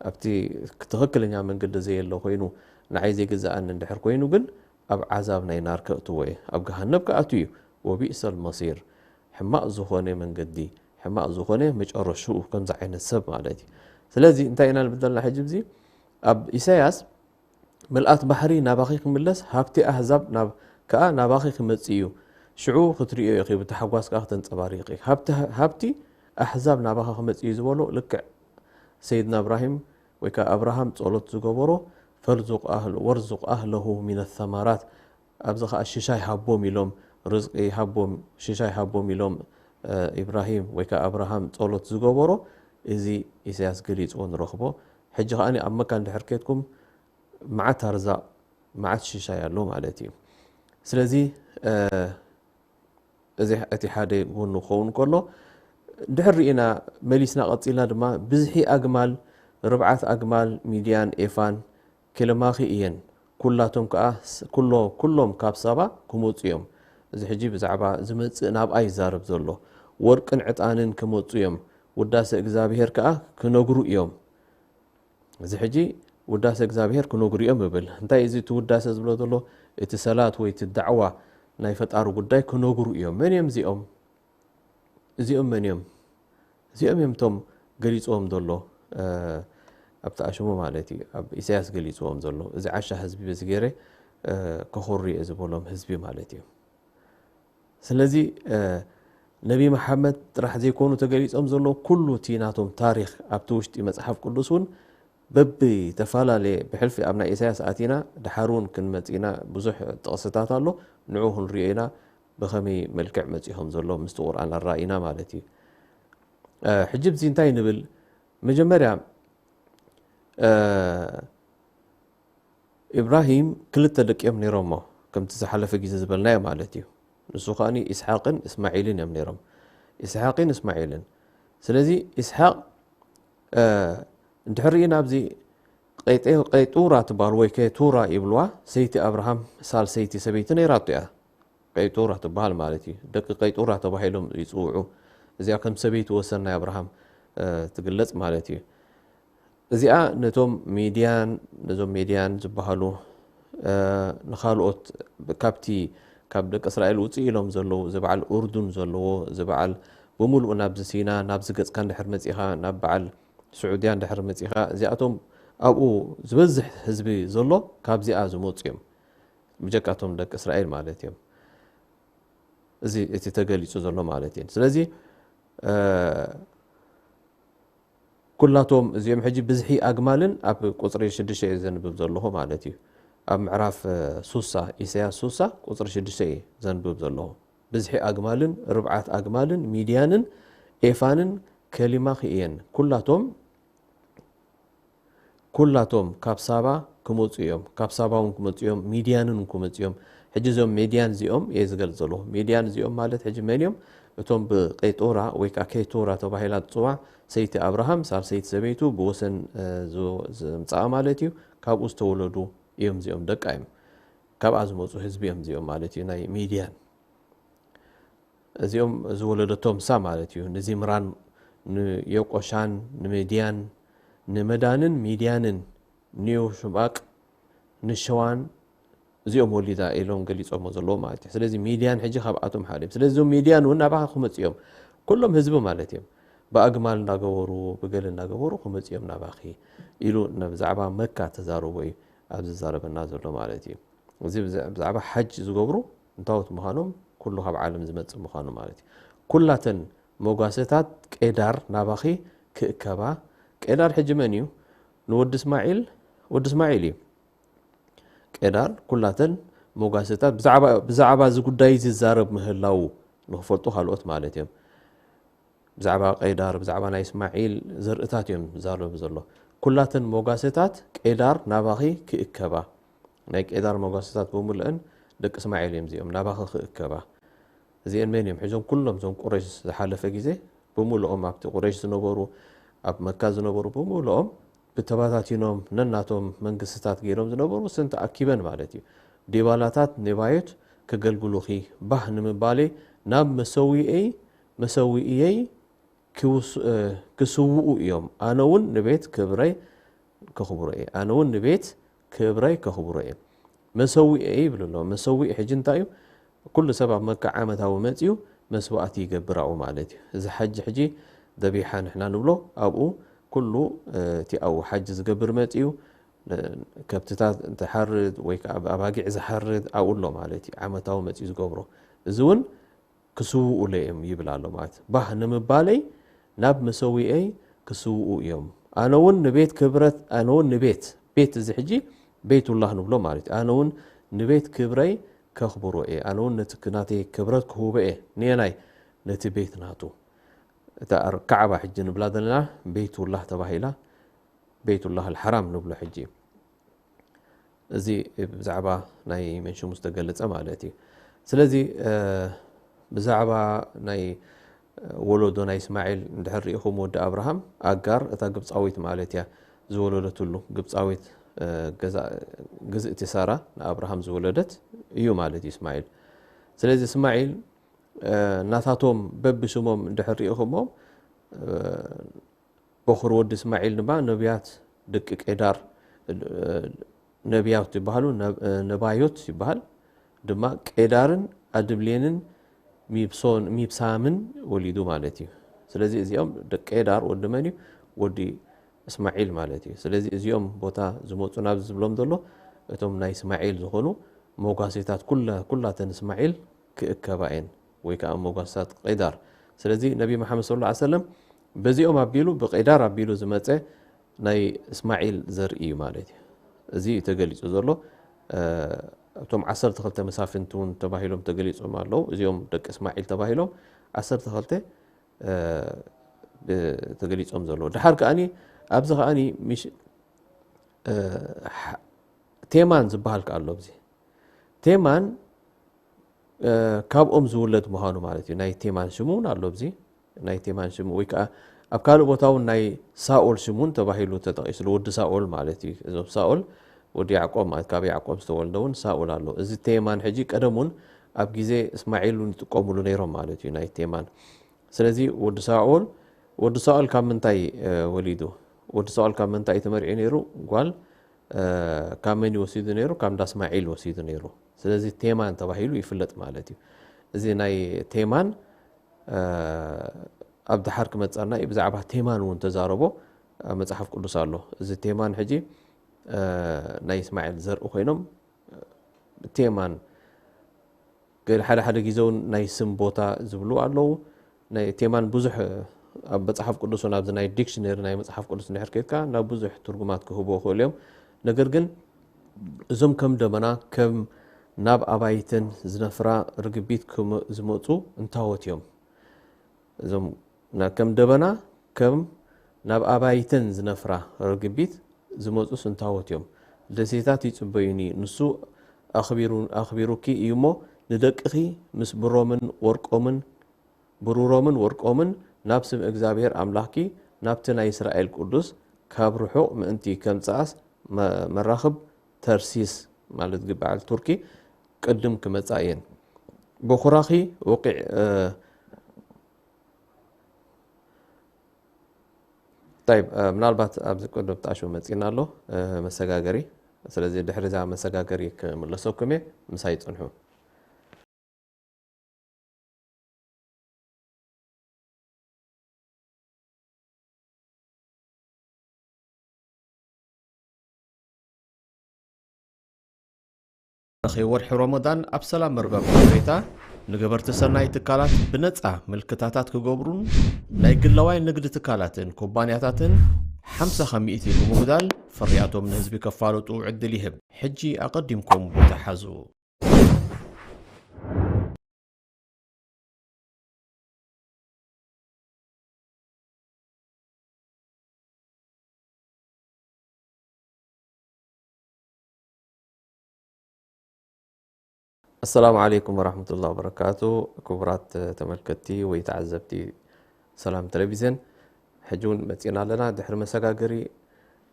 ኣብቲ ትኽክለኛ መንገዲ ዘየለ ኮይኑ ንዓይ ዘይግዛኣኒ እንድሕር ኮይኑ ግን ኣብ ዓዛብ ናይ ናር ከእትዎ እየ፣ ኣብ ገሃነብ ክኣቱ እዩ። ወቢእሰል መሲር፣ ሕማቕ ዝኾነ መንገዲ፣ ሕማቕ ዝኾነ መጨረሽኡ ከምዚ ዓይነት ሰብ ማለት እዩ። ስለዚ እንታይ ኢና ንብል ዘለና ሕጂ? እዚ ኣብ ኢሳያስ ምልኣት ባሕሪ ናባኺ ክምለስ፣ ሃብቲ ኣህዛብ ከኣ ናባኺ ክመጽእ እዩ። ሽዑ ክትርእዮ ኢኺ፣ ብታሕጓስ ከኣ ክተንጸባርቂ። ሃብቲ ኣህዛብ ናባኻ ክመጽእ እዩ ዝበሎ ልክዕ ሰይድና እብራሂም ወይ ከኣ ኣብርሃም ጸሎት ዝገበሮ ፈርዙቅ ኣህል ወርዙቅ ኣህለሁ ሚነ ሰማራት፣ ኣብዚ ከኣ ሽሻይ ሃቦም ኢሎም፣ ርዝቂ ሃቦም፣ ሽሻይ ሃቦም ኢሎም ኢብራሂም ወይ ከኣ ኣብርሃም ጸሎት ዝገበሮ እዚ ኢሳያስ ገሊጽዎ ንረኽቦ። ሕጂ ከኣ ኣብ መካ እንድሕር ኬድኩም መዓት ኣርዛቕ መዓት ሽሻይ ኣሎ ማለት እዩ። ስለዚ እዚ እቲ ሓደ ጎኑ ክኸውን ከሎ፣ ድሕር ርኢና መሊስና ቀጺልና ድማ ብዝሒ ኣግማል፣ ርብዓት ኣግማል ሚድያን ኤፋን ክልማኺ እየን። ኩላቶም ከኣ ኩሎም ካብ ሳባ ክመጹ እዮም። እዚ ሕጂ ብዛዕባ ዝመጽእ ናብኣ ይዛረብ ዘሎ። ወርቅን ዕጣንን ክመጹ እዮም። ውዳሰ እግዚኣብሄር ከኣ ክነግሩ እዮም። እዚ ሕጂ ውዳሰ እግዚኣብሄር ክነግሩ እዮም ይብል። እንታይ እዚ እቲ ውዳሰ ዝብሎ ዘሎ? እቲ ሰላት ወይ እቲ ዳዕዋ ናይ ፈጣሪ ጉዳይ ክነግሩ እዮም። መን እዮም እዚኦም? እዚኦም መን እዮም? እዚኦም እዮም እቶም ገሊፅዎም ዘሎ ኣብቲ ኣሽሙ ማለት እዩ። ኣብ ኢሳያስ ገሊፅዎም ዘሎ እዚ ዓሻ ህዝቢ በዚ ገይረ ከኹሪ እየ ዝበሎም ህዝቢ ማለት እዩ። ስለዚ ነቢ መሓመድ ጥራሕ ዘይኮኑ ተገሊጾም ዘለዉ፣ ኩሉ እቲ ናቶም ታሪኽ ኣብቲ ውሽጢ መጽሓፍ ቅዱስ እውን በብተፈላለየ ብሕልፊ ኣብ ናይ ኢሳያስ ኣቲና ድሓር እውን ክንመጽእ ኢና። ብዙሕ ጥቕስታት ኣሎ፣ ንዑ ክንሪኦ ኢና ብኸመይ መልክዕ መጺኡ ከም ዘሎ ምስቲ ቁርኣን ኣራኢና ማለት እዩ። ሕጂ ብዚ እንታይ ንብል? መጀመርያ ኢብራሂም ክልተ ደቂ እዮም ነይሮሞ፣ ከምቲ ዝሓለፈ ግዜ ዝበልናዮ ማለት እዩ። ንሱ ከኣ ኢስሓቅን እስማዒልን እዮም ነይሮም። ኢስሓቅን እስማዒልን። ስለዚ ኢስሓቅ እንድሕር ርኢና ኣብዚ ቀይጡራ ትበሃል ወይ ከ ቱራ ይብልዋ፣ ሰይቲ ኣብርሃም ሳልሰይቲ ሰበይቲ ነይራቶ እያ። ቀይጡራ ትበሃል ማለት እዩ። ደቂ ቀይጡራ ተባሂሎም ይፅውዑ። እዚኣ ከም ሰበይቲ ወሰን ናይ ኣብርሃም ትግለፅ ማለት እዩ። እዚኣ ነቶም ሚድያን ነዞም ሚድያን ዝበሃሉ ንኻልኦት ካብቲ ካብ ደቂ እስራኤል ውፅእ ኢሎም ዘለዉ እዚ በዓል ኡርዱን ዘለዎ እዚ በዓል ብምሉኡ ናብዚ ሲና ናብዚ ገፅካ እንድሕር መፂኻ ናብ በዓል ስዑድያ እንድሕር መፂኻ እዚኣቶም ኣብኡ ዝበዝሕ ህዝቢ ዘሎ ካብዚኣ ዝመፁ እዮም። ብጀካቶም ደቂ እስራኤል ማለት እዮም። እዚ እቲ ተገሊፁ ዘሎ ማለት እዩ። ስለዚ ኩላቶም እዚኦም ሕጂ ብዝሒ ኣግማልን ኣብ ቁፅሪ ሽዱሽተ እዩ ዘንብብ ዘለኹ ማለት እዩ። ኣብ ምዕራፍ ሱሳ፣ ኢሳያስ ሱሳ ቁፅሪ ሽዱሽተ እዩ ዘንብብ ዘለኹ። ብዝሒ ኣግማልን ርብዓት ኣግማልን ሚድያንን ኤፋንን ከሊማኺ እየን። ኩላቶም ኩላቶም ካብ ሳባ ክመፁ እዮም። ካብ ሳባ እውን ክመፁ እዮም፣ ሚድያንን ክመፁ እዮም። ሕጂ እዞም ሚድያን እዚኦም እየ ዝገልፅ ዘለኹ። ሚድያን እዚኦም ማለት ሕጂ መን እዮም? እቶም ብቄጦራ ወይ ከዓ ኬቶራ ተባሂላ ትፅዋዕ ሰይቲ ኣብርሃም ሳልሰይቲ ሰበይቱ ብወሰን ዝምፃኣ ማለት እዩ። ካብኡ ዝተወለዱ እዮም እዚኦም፣ ደቃ እዮም። ካብኣ ዝመፁ ህዝቢ እዮም እዚኦም ማለት እዩ፣ ናይ ሚድያን። እዚኦም ዝወለደቶም እሳ ማለት እዩ። ንዚምራን፣ ንዮቆሻን፣ ንሜድያን፣ ንመዳንን ሚድያንን፣ ንዮሽባቅ፣ ንሸዋን እዚኦም ወሊዳ ኢሎም ገሊፆሞ ዘለዎ ማለት እዩ። ስለዚ ሚድያን ሕጂ ካብኣቶም ሓደ እዮም። ስለዚ እዞም ሚድያን እውን ናባኻ ክመፁ እዮም። ኩሎም ህዝቢ ማለት እዮም። ብኣግማል እናገበሩ ብገለ እናገበሩ ክመፁ እዮም ናባኺ ኢሉ ብዛዕባ መካ ተዛርቦ እዩ ኣብዚ ዝዛረበና ዘሎ ማለት እዩ። እዚ ብዛዕባ ሓጅ ዝገብሩ እንታወት ምዃኖም ኩሉ ካብ ዓለም ዝመፅእ ምዃኑ ማለት እዩ። ኩላተን መጓሰታት ቄዳር ናባኺ ክእከባ። ቄዳር ሕጂ መን እዩ? ንወዲ እስማዒል፣ ወዲ እስማዒል እዩ። ቄዳር ኩላተን መጓሰታት ብዛዕባ እዚ ጉዳይ ዝዛረብ ምህላው ንክፈልጡ ካልኦት ማለት እዮም። ብዛዕባ ቄዳር፣ ብዛዕባ ናይ እስማዒል ዘርእታት እዮም ዝዛረቡ ዘሎ። ኩላተን መጓሰታት ቄዳር ናባኺ ክእከባ። ናይ ቄዳር መጓሰታት ብምልአን ደቂ እስማዒል እዮም እዚኦም ናባኺ ክእከባ። እዚአን መን እዮም? ሕዞም ኩሎም እዞም ቁረሽ ዝሓለፈ ግዜ ብምልኦም ኣብቲ ቁረሽ ዝነበሩ ኣብ መካ ዝነበሩ ብምልኦም ብተባታቲኖም ነናቶም መንግስትታት ገይሮም ዝነበሩ ስን ተኣኪበን ማለት እዩ። ዲባላታት ኔባዮት ክገልግሉኺ ባህ ንምባለይ ናብ መሰዊኤይ መሰዊእየይ ክስውኡ እዮም። ኣነ እውን ንቤት ክብረይ ከኽብሮ እየ። ኣነ እውን ንቤት ክብረይ ከኽብሮ እየ። መሰዊኤ ይብል ኣሎ። መሰዊእ ሕጂ እንታይ እዩ? ኩሉ ሰብ ኣብ መካ ዓመታዊ መፅዩ መስዋእቲ ይገብር ኣብኡ ማለት እዩ። እዚ ሓጂ ሕጂ ደቢሓ ንሕና ንብሎ ኣብኡ ኩሉ እቲ ኣብኡ ሓጂ ዝገብር መፅዩ ከብትታት እንትሓርድ ወይ ከዓ ኣባጊዕ ዝሓርድ ኣብኡ ኣሎ ማለት እዩ። ዓመታዊ መፅዩ ዝገብሮ እዚ እውን ክስውኡለ እዮም ይብል ኣሎ ማለት ባህ ንምባለይ ናብ መሰዊኤይ ክስውኡ እዮም። ኣነ እውን ንቤት ክብረት ኣነ እውን ንቤት ቤት እዚ ሕጂ ቤቱላህ ንብሎ ማለት እዩ። ኣነ እውን ንቤት ክብረይ ከኽብሮ እየ። ኣነ እውን ነቲ ናተይ ክብረት ክህቦ እየ። ንየናይ? ነቲ ቤት ናቱ። እታ ካዕባ ሕጂ ንብላ ዘለና ቤቱላህ ተባሂላ ቤቱላህ ኣልሓራም ንብሎ ሕጂ። እዚ ብዛዕባ ናይ መንሽሙ ዝተገለጸ ማለት እዩ። ስለዚ ብዛዕባ ናይ ወለዶ ናይ እስማዒል እንድሕር ርኢኹም ወዲ ኣብርሃም ኣጋር እታ ግብፃዊት ማለት እያ ዝወለደትሉ ግብፃዊት ግዝእቲ ሳራ ንኣብርሃም ዝወለደት እዩ ማለት እዩ እስማዒል። ስለዚ እስማዒል ናታቶም በብሽሞም እንድሕር ርኢኹሞም በኹር ወዲ እስማዒል ድማ ነብያት ደቂ ቄዳር ነብያት ይበሃሉ። ነባዮት ይበሃል ድማ ቄዳርን ኣድብሌንን ሚብሳምን ወሊዱ ማለት እዩ። ስለዚ እዚኦም ደቂ ቄዳር ወዲ መን እዩ? ወዲ እስማዒል ማለት እዩ። ስለዚ እዚኦም ቦታ ዝመፁ ናብዚ ዝብሎም ዘሎ እቶም ናይ እስማዒል ዝኾኑ መጓሴታት ኩላተን እስማዒል ክእከባ እየን ወይ ከዓ መጓሰታት ቄዳር። ስለዚ ነቢ መሓመድ ሰለላሁ ዐለይሂ ወሰለም በዚኦም ኣቢሉ ብቄዳር ኣቢሉ ዝመፀ ናይ እስማዒል ዘርኢ እዩ ማለት እዩ። እዚ እዩ ተገሊፁ ዘሎ። እቶም ዓሰርተ ክልተ መሳፍንቲ እውን ተባሂሎም ተገሊፆም ኣለዉ። እዚኦም ደቂ እስማዒል ተባሂሎም ዓሰርተ ክልተ ተገሊፆም ዘለዉ። ድሓር ከዓኒ ኣብዚ ከዓኒ ቴማን ዝበሃል ከ ኣሎ። ኣብዚ ቴማን ካብኦም ዝውለድ ምዃኑ ማለት እዩ። ናይ ቴማን ሽሙ እውን ኣሎ። ኣብዚ ናይ ቴማን ሽሙ ወይ ከዓ ኣብ ካልእ ቦታ እውን ናይ ሳኦል ሽሙ እውን ተባሂሉ ተጠቒሱ ኣሎ። ወዲ ሳኦል ማለት እዩ። እዞም ሳኦል ወዲ ያዕቆብ ማለት ካብ ያዕቆብ ዝተወልደ እውን ሳኦል ኣሎ። እዚ ቴማን ሕጂ ቀደም እውን ኣብ ግዜ እስማዒል እውን ይጥቀሙሉ ነይሮም ማለት እዩ። ናይ ቴማን ስለዚ ወዲ ሳኦል ወዲ ሳኦል ካብ ምንታይ ወሊዱ? ወዲ ሳኦል ካብ ምንታይ ተመሪዑ ነይሩ? ጓል ካብ መን ወሲዱ ነይሩ? ካብ እንዳ እስማዒል ወሲዱ ነይሩ። ስለዚ ቴማን ተባሂሉ ይፍለጥ ማለት እዩ። እዚ ናይ ቴማን ኣብ ድሓር ክመፀና እዩ። ብዛዕባ ቴማን እውን ተዛረቦ። ኣብ መጽሓፍ ቅዱስ ኣሎ። እዚ ቴማን ሕጂ፣ እ፣ ናይ እስማኤል ዘርኢ ኮይኖም፣ እ፣ ቴማን ገለ ሓደ ሓደ ግዜ እውን ናይ ስም ቦታ ዝብሉ ኣለዉ። ናይ ቴማን ብዙሕ፣ እ፣ ኣብ መጽሓፍ ቅዱስ እውን ኣብዚ ናይ ዲክሽነሪ ናይ መጽሓፍ ቅዱስ እንድሕር ከይድካ ናብ ብዙሕ ትርጉማት ክህብዎ ይኽእሉ እዮም። ነገር ግን እዞም ከም ደበና፣ ከም ናብ ኣባይትን ዝነፍራ ርግቢት ክመ-፣ ዝመጹ እንታወት እዮም። እዞም ና-፣ ከም ደበና፣ ከም ናብ ኣባይትን ዝነፍራ ርግቢት ዝመጹስ እንታወት እዮም። ደሴታት ይጽበዩኒ፣ ንሱ ኣኽቢሩ-፣ ኣኽቢሩኪ እዩ እሞ፣ ንደቅኺ ምስ ብሮምን ወርቆምን፣ ብሩሮምን ወርቆምን ናብ ስም እግዚኣብሔር ኣምላኽኪ፣ ናብቲ ናይ እስራኤል ቅዱስ ካብ ርሑቕ ምእንቲ ከምጽኣስ፣ መ-፣ መራኽብ ተርሲስ፣ ማለት በዓል ቱርኪ፣ ቅድም ክመጻ እየን። በኹራኺ ወቂዕ-፣ እ፣ ጠይብ፣ እ፣ ምናልባት ኣብዚ ቅድም ጣሹ መጺና ኣሎ፣ እ፣ መሰጋገሪ። ስለዚ ድሕሪ እዛ መሰጋገሪ ክምለሰኩም እየ፣ ምሳይ ጽንሑ። ረኺ ወርሒ ሮመዳን ኣብ ሰላም መርበብ ሓበሬታ ንገበርቲ ሰናይ ትካላት ብነጻ ምልክታታት ክገብሩን ናይ ግላዋይ ንግዲ ትካላትን ኩባንያታትን ሓምሳ ካብ ሚእቲ ብምጉዳል ፍርያቶም ንህዝቢ ከፋልጡ ዕድል ይህብ። ሕጂ ኣቐዲምኩም ቦታ ሓዙ። ኣሰላሙ ዓለይኩም ወራህመቱላሂ ወበረካቱ። ክቡራት ተመልከትቲ ወይ ተዓዘብቲ ሰላም ቴሌቪዝን፣ ሕጂ እውን መጺና ኣለና ድሕሪ መሰጋገሪ።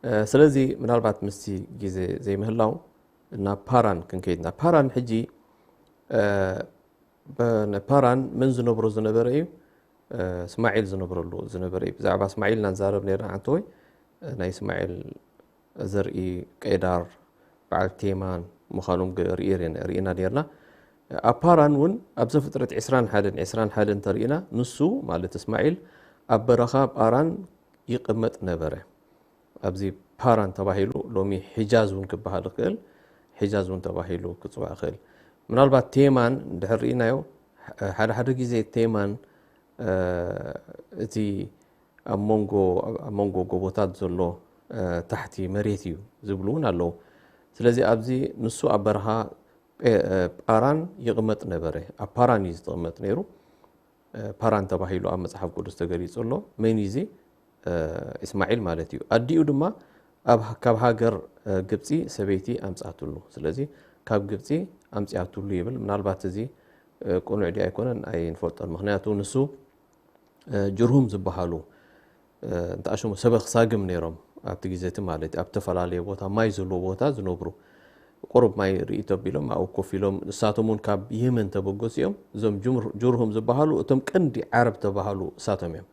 እ፣ ስለዚ ምናልባት ምስቲ ግዜ ዘይምህላው ናብ ፓራን ክንከይድ ኢና። ፓራን ሕጂ፣ እ፣ በ-፣ ነ-፣ ፓራን መን ዝነብሮ ዝነበረ እዩ? እ፣ እስማዒል ዝነብረሉ ዝነበረ እዩ። ብዛዕባ እስማዒል ኢና ንዛረብ ነይርና፣ ዓንተወይ። እ፣ ናይ እስማዒል ዘርኢ ቀይዳር በዓል ቴማን ምዃኖም ገ-፣ ርኢ-፣ ርኢና ነይርና። ኣብ ፓራን እውን ኣብ ዘፍጥረት ዕስራን ሓደን፣ ዕስራን ሓደን እንተርኢና፣ ንሱ ማለት እስማዒል ኣብ በረኻ ፓራን ይቕመጥ ነበረ። ኣብዚ ፓራን ተባሂሉ ሎሚ ሒጃዝ እውን ክበሃል ይኽእል፣ ሒጃዝ እውን ተባሂሉ ክጽዋዕ ይኽእል። ምናልባት ቴማን እንድሕር ርኢናዮ፣ ሓደ ሓደ ግዜ ቴማን፣ እ፣ እቲ ኣብ መንጎ፣ ኣብ መንጎ ጎቦታት ዘሎ፣ እ፣ ታሕቲ መሬት እዩ ዝብሉ እውን ኣለዉ። ስለዚ ኣብዚ ንሱ ኣብ በረኻ ጴ-፣ እ፣ ጳራን ይቕመጥ ነበረ። ኣብ ፓራን እዩ ዝቕመጥ ነይሩ። እ፣ ፓራን ተባሂሉ ኣብ መጽሓፍ ቅዱስ ተገሊጹ ኣሎ። መን እዩ እዚ? እ፣ እስማዒል ማለት እዩ። ኣዲኡ ድማ ኣብ፣ ካብ ሃገር፣ እ፣ ግብጺ ሰበይቲ ኣምጻትሉ። ስለዚ ካብ ግብጺ ኣምጺኣትሉ ይብል። ምናልባት እዚ፣ እ፣ ቅኑዕ ድዩ ኣይኮነን ኣይንፈልጦን። ምኽንያቱ ንሱ፣ እ፣ ጅርሁም ዝበሃሉ፣ እ፣ እንተኣሽሙ ሰበኽ ሳግም ነይሮም ኣብቲ ግዜ እቲ ማለት እዩ። ኣብ ዝተፈላለየ ቦታ፣ ማይ ዘለዎ ቦታ ዝነብሩ፣ ቁሩብ ማይ ርእይ ተቢሎም ኣብኡ ኮፍ ኢሎም፣ ንሳቶም እውን ካብ የመን ተበገሱ እዮም። እዞም ጅምር-፣ ጅርሁም ዝበሃሉ እቶም ቀንዲ ዓረብ ተባሃሉ እሳቶም እዮም።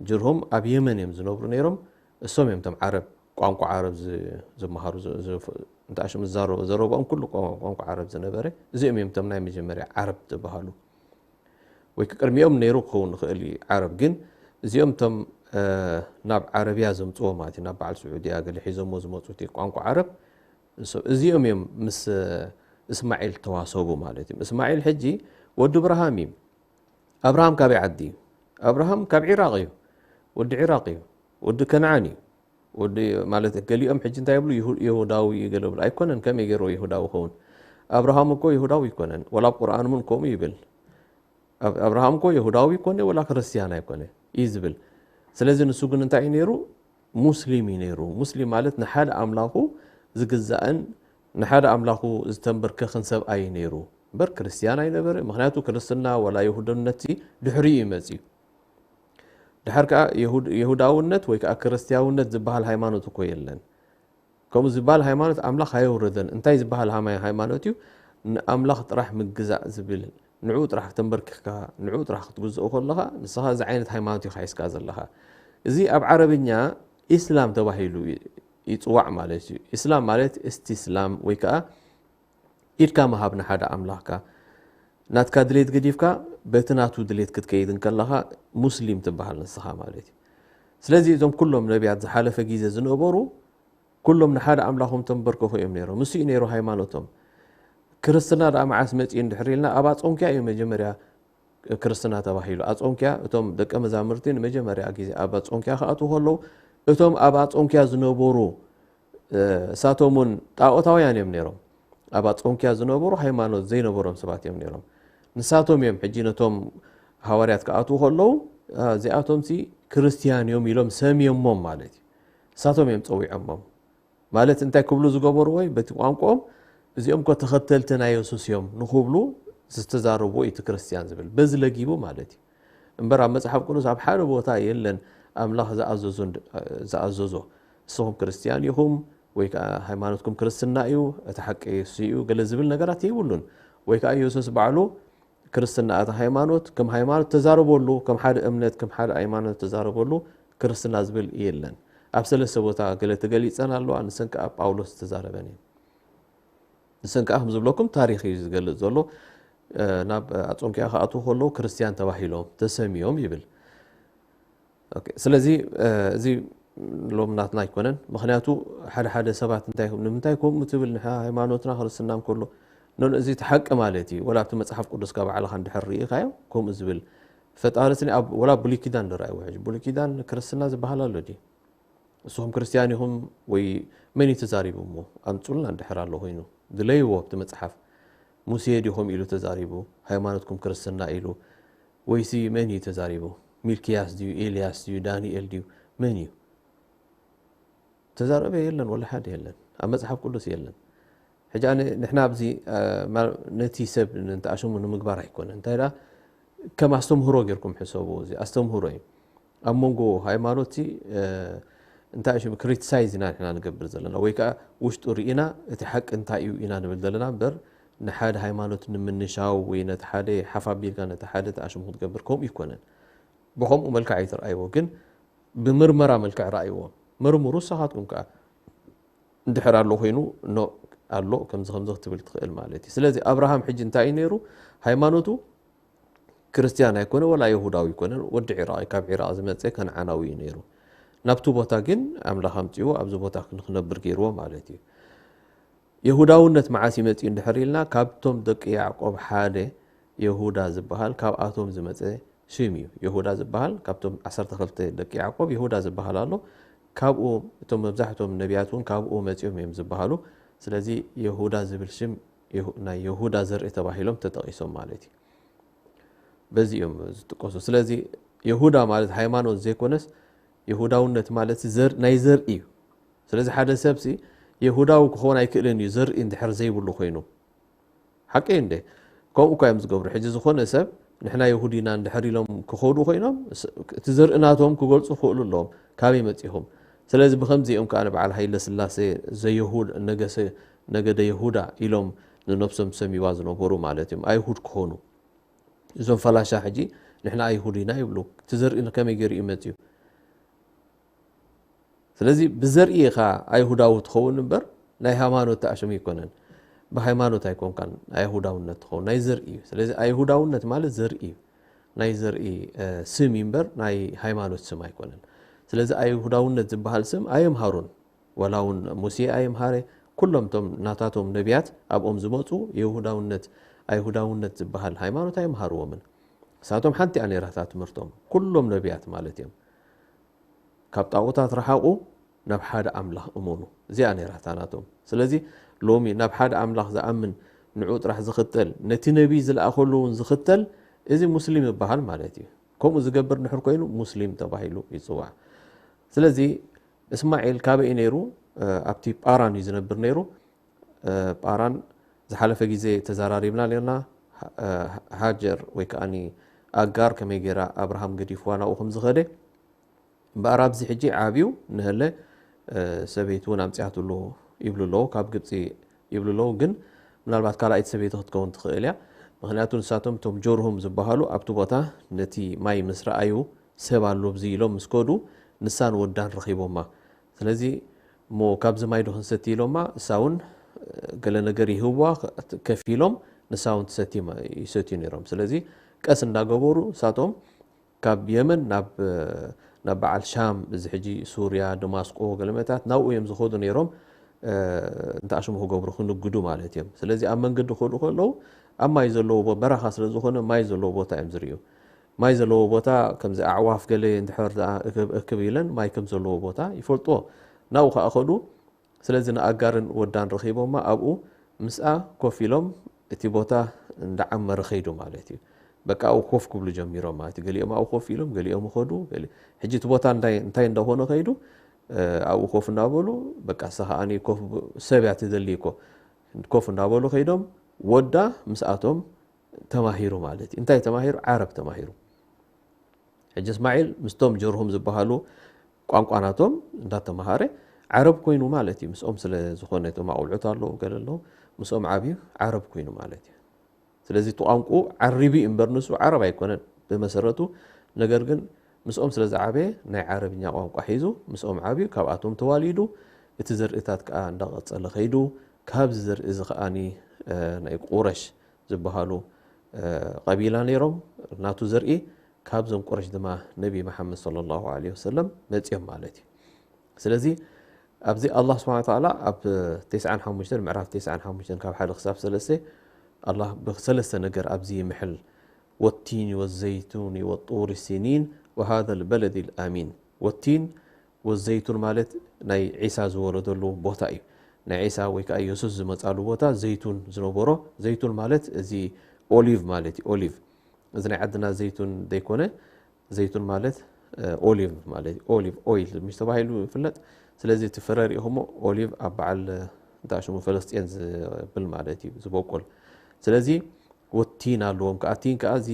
ጅርሁም ኣብ የመን እዮም ዝነብሩ ነይሮም። እሶም እዮም እቶም ዓረብ፣ ቋንቋ ዓረብ ዝ-፣ ዝመሃሩ፣ ዝ-፣ ዝ-፣ እንተኣሽሙ ዝዛረቡ፣ ዘረብኦም ኩሉ ቋ-፣ ቋንቋ ዓረብ ዝነበረ። እዚኦም እዮም እቶም ናይ መጀመርያ ዓረብ ዝበሃሉ። ወይ ቅድሚኦም ነይሩ ክኸውን ይኽእል እዩ ዓረብ፣ ግን እዚኦም እቶም፣ እ፣ ናብ ዓረብያ ዘምጽዎ ማለት እዩ፣ ናብ በዓል ስዑድያ ገለ ሒዞሞ ዝመጹ እቲ ቋንቋ ዓረብ፣ እሶ-፣ እዚኦም እዮም ምስ፣ እ፣ እስማዒል ተዋሰቡ ማለት እዩ። እስማዒል ሕጂ ወዲ እብራሃም እዩ። ኣብርሃም ካበይ ዓዲ እዩ? ኣብርሃም ካብ ዒራቕ እዩ። ወዲ ዒራቕ እዩ። ወዲ ከነዓን እዩ። ወዲ ማለት ገሊኦም ሕጂ እንታይ ይብሉ? ይሁ-፣ ይሁዳዊ እዩ ገለ ይብሉ። ኣይኮነን፣ ከመይ ገይሩ ይሁዳዊ ይኸውን? ኣብርሃም እኮ ይሁዳዊ ኣይኮነን። ወላ ኣብ ቁርኣን እውን ከምኡ ይብል። ኣብ-፣ ኣብርሃም እኮ ይሁዳዊ ኣይኮነ፣ ወላ ክርስትያን ኣይኮነ እዩ ዝብል። ስለዚ ንሱ ግን እንታይ እዩ ነይሩ? ሙስሊም እዩ ነይሩ። ሙስሊም ማለት ንሓደ ኣምላኹ ዝግዛእን ንሓደ ኣምላኹ ዝተንበርከኽን ሰብኣይ እዩ ነይሩ። እምበር ክርስትያን ኣይነበረ። ምኽንያቱ ክርስትና ወላ ይሁዳውነት ድሕሪኡ እዩ መጺኡ። ድሓር ከኣ ይሁድ-፣ ይሁዳውነት ወይ ከኣ ክርስትያውነት ዝበሃል ሃይማኖት እኮ የለን። ከምኡ ዝበሃል ሃይማኖት ኣምላኽ ኣየውረደን። እንታይ ዝበሃል ሃማይ-፣ ሃይማኖት እዩ? ንኣምላኽ ጥራሕ ምግዛእ ዝብል፣ ንዕኡ ጥራሕ ተንበርኪኽካ፣ ንዕኡ ጥራሕ ክትግዝኦ ከለኻ፣ ንስኻ እዚ ዓይነት ሃይማኖት ኢኻ ሒዝካ ዘለኻ። እዚ ኣብ ዓረብኛ ኢስላም ተባሂሉ ይ-፣ ይጽዋዕ ማለት እዩ። ኢስላም ማለት እስቲስላም ወይ ከኣ ኢድካ ምሃብ ንሓደ ኣምላኽካ። ናትካ ድሌት ገዲፍካ በቲ ናቱ ድሌት ክትከይድ እንከለኻ ሙስሊም ትበሃል ንስኻ ማለት እዩ። ስለዚ እዞም ኩሎም ነቢያት ዝሓለፈ ግዜ ዝነበሩ ኩሎም ንሓደ ኣምላኾም ተንበርከኹ እዮም ነይሮም። እሱ እዩ ነይሩ ሃይማኖቶም። ክርስትና ደኣ መዓስ መጺኡ እንድሕር ኢልና ኣብ ኣጾንኪያ እዩ መጀመርያ ክርስትና ተባሂሉ። ኣጾንኪያ እቶም ደቀ መዛሙርቲ ንመጀመርያ ግዜ ኣብ ኣጾንኪያ ክኣትዉ ከለዉ እቶም ኣብ ኣጾንኪያ ዝነበሩ እሳቶም እውን ጣዖታውያን እዮም ነይሮም። ኣብ ኣጾንኪያ ዝነበሩ ሃይማኖት ዘይነበሮም ሰባት እዮም ነይሮም። ንሳቶም እዮም ሕጂ ነቶም ሃዋርያት ክኣትዉ ከለዉ እዚኣቶም ሲ ክርስትያን እዮም ኢሎም ሰምዮሞም ማለት እዩ። ንሳቶም እዮም ጸዊዖሞም። ማለት እንታይ ክብሉ ዝገበርዎ እዩ? በቲ ቋንቋኦም እዚኦም እኮ ተኸተልቲ ናይ የሱስ እዮም ንክብሉ ዝተዛረብዎ እዩ እቲ ክርስትያን ዝብል። በዚ ለጊቡ ማለት እዩ። እምበር ኣብ መጽሓፍ ቅዱስ ኣብ ሓደ ቦታ የለን ኣምላኽ ዝኣዘዞ እንድ- ዝኣዘዞ ንስኹም ክርስትያን ኢኹም ወይ ከዓ ሃይማኖትኩም ክርስትና እዩ፣ እቲ ሓቂ እሱ እዩ ገለ ዝብል ነገራት የብሉን። ወይ ከዓ የሱስ ባዕሉ ክርስትና እቲ ሃይማኖት ከም ሃይማኖት ተዛረበሉ፣ ከም ሓደ እምነት ከም ሓደ ሃይማኖት ተዛረበሉ ክርስትና ዝብል የለን። ኣብ ሰለስተ ቦታ ገለ ተገሊጸን ኣለዋ፣ ንሰን ከዓ ጳውሎስ ዝተዛረበን እዩ። ንሰን ከዓ ከም ዝብለኩም ታሪኽ እዩ ዝገልጽ ዘሎ። ናብ ኣጾንኪያ ክኣትዉ ከለዉ ክርስትያን ተባሂሎም ተሰምዮም ይብል። ስለዚ እዚ ሎም ናትና ኣይኮነን። ምክንያቱ ሓደ ሓደ ሰባት እንታይ ንምንታይ ከምኡ ትብል ንሕና ሃይማኖትና ክርስትና እንከሎ ኖን እዚ እቲ ሓቂ ማለት እዩ። ወላ ኣብቲ መጽሓፍ ቅዱስካ ባዕልኻ እንድሕር ርኢኻዮ ከምኡ ዝብል ፈጣሪ ስኒ ኣብ ወላ ብሉይ ኪዳን ንረኣይዎ። ሕጂ ብሉይ ኪዳን ክርስትና ዝበሃል ኣሎ ድዩ? ንስኹም ክርስትያን ኢኹም ወይ መን እዩ ተዛሪቡ እሞ ኣምፁልና እንድሕር ኣሎ ኮይኑ ድለይዎ ኣብቲ መጽሓፍ ሙሴ ዲኹም ኢሉ ተዛሪቡ ሃይማኖትኩም ክርስትና ኢሉ ወይሲ መን እዩ ተዛሪቡ? ሚልክያስ ድዩ? ኤልያስ ድዩ? ዳንኤል ድዩ? መን እዩ? ተዛረበ የለን፣ ወላ ሓደ የለን። ኣብ መጽሓፍ ቅዱስ የለን። ሕጂ ኣነ ንሕና ኣብዚ ነቲ ሰብ ንተኣሽሙ ንምግባር ኣይኮነ እንታይ ደኣ ከም ኣስተምህሮ ጌርኩም ሕሰቡ። እዚ ኣስተምህሮ እዩ። ኣብ መንጎ ሃይማኖት እንታይ ሽሙ ክሪቲሳይዝ ኢና ንሕና ንገብር ዘለና ወይ ከዓ ውሽጡ ርኢና እቲ ሓቂ እንታይ እዩ ኢና ንብል ዘለና እምበር ንሓደ ሃይማኖት ንምንሻው ወይ ነቲ ሓደ ሓፍ ኣቢልካ ነቲ ሓደ ተኣሽሙ ክትገብር ከምኡ ይኮነን። ብኸምኡ መልክዕ ኣይትርኣይዎ፣ ግን ብምርመራ መልክዕ ረኣይዎ። መርምሩ ንስኻትኩም ከዓ እንድሕር ኣሎ ኮይኑ ኖ ኣሎ ከምዚ ከምዚ ክትብል ትኽእል ማለት እዩ። ስለዚ ኣብርሃም ሕጂ እንታይ እዩ ነይሩ? ሃይማኖቱ ክርስትያን ኣይኮነ ወላ የሁዳዊ ኣይኮነ፣ ወዲ ዒራቕ ካብ ዒራቕ ዝመፀ ከነዓናዊ እዩ ነይሩ። ናብቲ ቦታ ግን ኣምላኽ ኣምፅዎ ኣብዚ ቦታ ንክነብር ገይርዎ ማለት እዩ። የሁዳውነት መዓስ ይመፅእ እንድሕር ኢልና ካብቶም ደቂ ያዕቆብ ሓደ የሁዳ ዝበሃል ካብኣቶም ዝመፀ ሽም እዩ። የሁዳ ዝበሃል ካብቶም ዓሰርተ ክልተ ደቂ ያዕቆብ የሁዳ ዝበሃል ኣሎ። ካብኡ እቶም መብዛሕቶም ነቢያት እውን ካብኡ መፂኦም እዮም ዝበሃሉ። ስለዚ የሁዳ ዝብል ሽም ናይ የሁዳ ዘርኢ ተባሂሎም ተጠቒሶም ማለት እዩ። በዚ እዮም ዝጥቀሱ። ስለዚ የሁዳ ማለት ሃይማኖት ዘይኮነስ የሁዳውነት ማለት ናይ ዘርኢ እዩ። ስለዚ ሓደ ሰብ ሲ የሁዳዊ ክኸውን ኣይክእልን እዩ ዘርኢ እንድሕር ዘይብሉ ኮይኑ ሓቂ እንደ ከምኡ እኳ እዮም ዝገብሩ። ሕጂ ዝኾነ ሰብ ንሕና የሁድ ኢና እንድሕር ኢሎም ክኸዱ ኮይኖም እቲ ዘርኢ ናቶም ክገልፁ ክኽእሉ ኣለዎም። ካበይ መፂኹም? ስለዚ ብከምዚ እዮም ከዓ ንበዓል ሃይለ ስላሴ ዘየሁድ ነገሰ ነገደ የሁዳ ኢሎም ንነብሶም ሰሚዋ ዝነበሩ ማለት እዮም። ኣይሁድ ክኾኑ እዞም ፈላሻ ሕጂ ንሕና ኣይሁድ ኢና ይብሉ። እቲ ዘርኢ ከመይ ገይሩ እዩ መፅዩ? ስለዚ ብዘርኢ ኢኻ ኣይሁዳዊ ትኸውን እምበር ናይ ሃይማኖት ተኣሽሙ ኣይኮነን። ብሃይማኖት ኣይኮንካን ኣይሁዳውነት ትኸውን ናይ ዘርኢ እዩ። ስለዚ ኣይሁዳውነት ማለት ዘርኢ እዩ። ናይ ዘርኢ ስም እዩ እምበር ናይ ሃይማኖት ስም ኣይኮነን። ስለዚ ኣይሁዳውነት ዝበሃል ስም ኣየምሃሩን። ወላ እውን ሙሴ ኣየምሃረ ኩሎም እቶም ናታቶም ነቢያት ኣብኦም ዝመፁ የሁዳውነት ኣይሁዳውነት ዝበሃል ሃይማኖት ኣየምሃርዎምን። እሳቶም ሓንቲ እያ ነይራታ ትምህርቶም ኩሎም ነቢያት ማለት እዮም። ካብ ጣዖታት ረሓቑ ናብ ሓደ ኣምላኽ እመኑ እዚኣ ነይራታ ናቶም። ስለዚ ሎሚ ናብ ሓደ ኣምላኽ ዝኣምን ንዑ ጥራሕ ዝኽተል ነቲ ነቢይ ዝለኣኸሉ እውን ዝኽተል እዚ ሙስሊም ይበሃል ማለት እዩ። ከምኡ ዝገብር ንሕር ኮይኑ ሙስሊም ተባሂሉ ይፅዋዕ። ስለዚ እስማዒል ካበይ ነይሩ? ኣብቲ ጳራን እዩ ዝነብር ነይሩ። ጳራን ዝሓለፈ ግዜ ተዘራሪብና ነርና። ሃጀር ወይ ከዓ ኣጋር ከመይ ገይራ ኣብርሃም ገዲፍዋ ናብኡ ከም ዝኸደ እምበኣር ኣብዚ ሕጂ ዓብዩ ንሀለ ሰበይቲ እውን ኣምፅኣትሉ ይብሉ ኣለዉ ካብ ግብፂ ይብሉ ኣለዉ ግን ምናልባት ካልኣይቲ ሰበይቲ ክትከውን ትኽእል እያ። ምክንያቱ ንሳቶም እቶም ጀርሁም ዝበሃሉ ኣብቲ ቦታ ነቲ ማይ ምስ ረኣዩ ሰብ ኣሎ ብዚ ኢሎም ምስ ከዱ ንሳን ወዳን ረኺቦማ። ስለዚ እሞ ካብዚ ማይ ዶ ክንሰቲ ኢሎማ እሳ እውን ገለ ነገር ይህብዋ ከፊሎም ንሳ እውን ትሰቲ ይሰትዩ ነይሮም። ስለዚ ቀስ እንዳገበሩ እሳቶም ካብ የመን ናብ ናብ በዓል ሻም፣ እዚ ሕጂ ሱርያ፣ ደማስቆ፣ ገለመታት ናብኡ እዮም ዝኸዱ ነይሮም። እንተ ኣሽሙ ክገብሩ፣ ክንግዱ ማለት እዮም። ስለዚ ኣብ መንገዲ ክኸዱ ከለዉ ኣብ ማይ ዘለዎ፣ በረኻ ስለ ዝኾነ ማይ ዘለዎ ቦታ እዮም ዝርእዩ። ማይ ዘለዎ ቦታ ከምዚ ኣዕዋፍ ገለ እንድሕር ደኣ እክብ እክብ ኢለን ማይ ከም ዘለዎ ቦታ ይፈልጥዎ። ናብኡ ከኣ ከዱ። ስለዚ ንኣጋርን ወዳን ረኺቦማ ኣብኡ ምስኣ ኮፍ ኢሎም እቲ ቦታ እንዳዓመረ ኸይዱ ማለት እዩ። በቃ ኣብኡ ኮፍ ክብሉ ጀሚሮም ማለት እዩ። ገሊኦም ኣብኡ ኮፍ ኢሎም፣ ገሊኦም ኸዱ። ገሊ-፣ ሕጂ እቲ ቦታ እንታይ፣ እንታይ እንዳኾነ ኸይዱ፣ እ፣ ኣብኡ ኮፍ እናበሉ፣ በቃ እሳ ኸኣ ኮፍ ብ-፣ ሰብ እያ ትደሊ እኮ። ኮፍ እናበሉ ኸይዶም፣ ወዳ ምስኣቶም ተማሂሩ ማለት እዩ። እንታይ ተማሂሩ? ዓረብ ተማሂሩ። ሕጂ እስማዒል ምስቶም ጀርሁም ዝበሃሉ ቋንቋ ናቶም እንዳተማሃረ ዓረብ ኮይኑ ማለት እዩ። ምስኦም ስለ ዝኾነ፣ እቶም ኣቑልዑት ኣለዉ፣ ገለ ኣለዉ፣ ምስኦም ዓብዩ ዓረብ ኮይኑ ማለት እዩ። ስለዚ እቲ ቋንቋ ዓሪቢ እምበር ንሱ ዓረብ ኣይኮነን ብመሰረቱ። ነገር ግን ምስኦም ስለ ዝዓበየ ናይ ዓረብኛ ቋንቋ ሒዙ ምስኦም ዓብዩ፣ ካብኣቶም ተዋሊዱ፣ እቲ ዘርእታት ከኣ እንዳቐጸለ ኸይዱ፣ ካብዚ ዘርኢ እዚ ከኣኒ፣ እ፣ ናይ ቁረሽ ዝበሃሉ፣ እ፣ ቀቢላ ነይሮም፣ ናቱ ዘርኢ፣ ካብዞም ቁረሽ ድማ ነቢ መሓመድ ሰለላሁ ዐለይሂ ወሰለም መጽዮም ማለት እዩ። ስለዚ ኣብዚ ኣላህ ስብሓነ ወተዓላ ኣብ ተስዓን ሓሙሽተን፣ ምዕራፍ ተስዓን ሓሙሽተን ካብ ሓደ ክሳብ ሰለስተ፣ ኣላህ ብሰለስተ ነገር ኣብዚ ይምሕል። ወቲኒ ወዘይቱኒ ወጡሪ ሲኒን ወሃዘል በለዲል ኣሚን። ወቲን ወዘይቱን ማለት ናይ ዒሳ ዝወለደሉ ቦታ እዩ። ናይ ዒሳ ወይ ከዓ የሱስ ዝመጻሉ ቦታ ዘይቱን ዝነበሮ፣ ዘይቱን ማለት እዚ ኦሊቭ ማለት እዩ። ኦሊቭ፣ እዚ ናይ ዓድና ዘይቱን ዘይኮነ፣ ዘይቱን ማለት፣ እ፣ ኦሊቭ ማለት እዩ። ኦሊቭ ኦይል ምሽ ተባሂሉ ይፍለጥ። ስለዚ እቲ ፍረ ሪኢኹሞ ኦሊቭ ኣብ በዓል፣ እ፣ እንታይ ሽሙ፣ ፈለስጤን ዝብል ማለት እዩ፣ ዝበቁል። ስለዚ ወቲን ኣለዎም። ከኣ ቲን ከኣ እዚ፣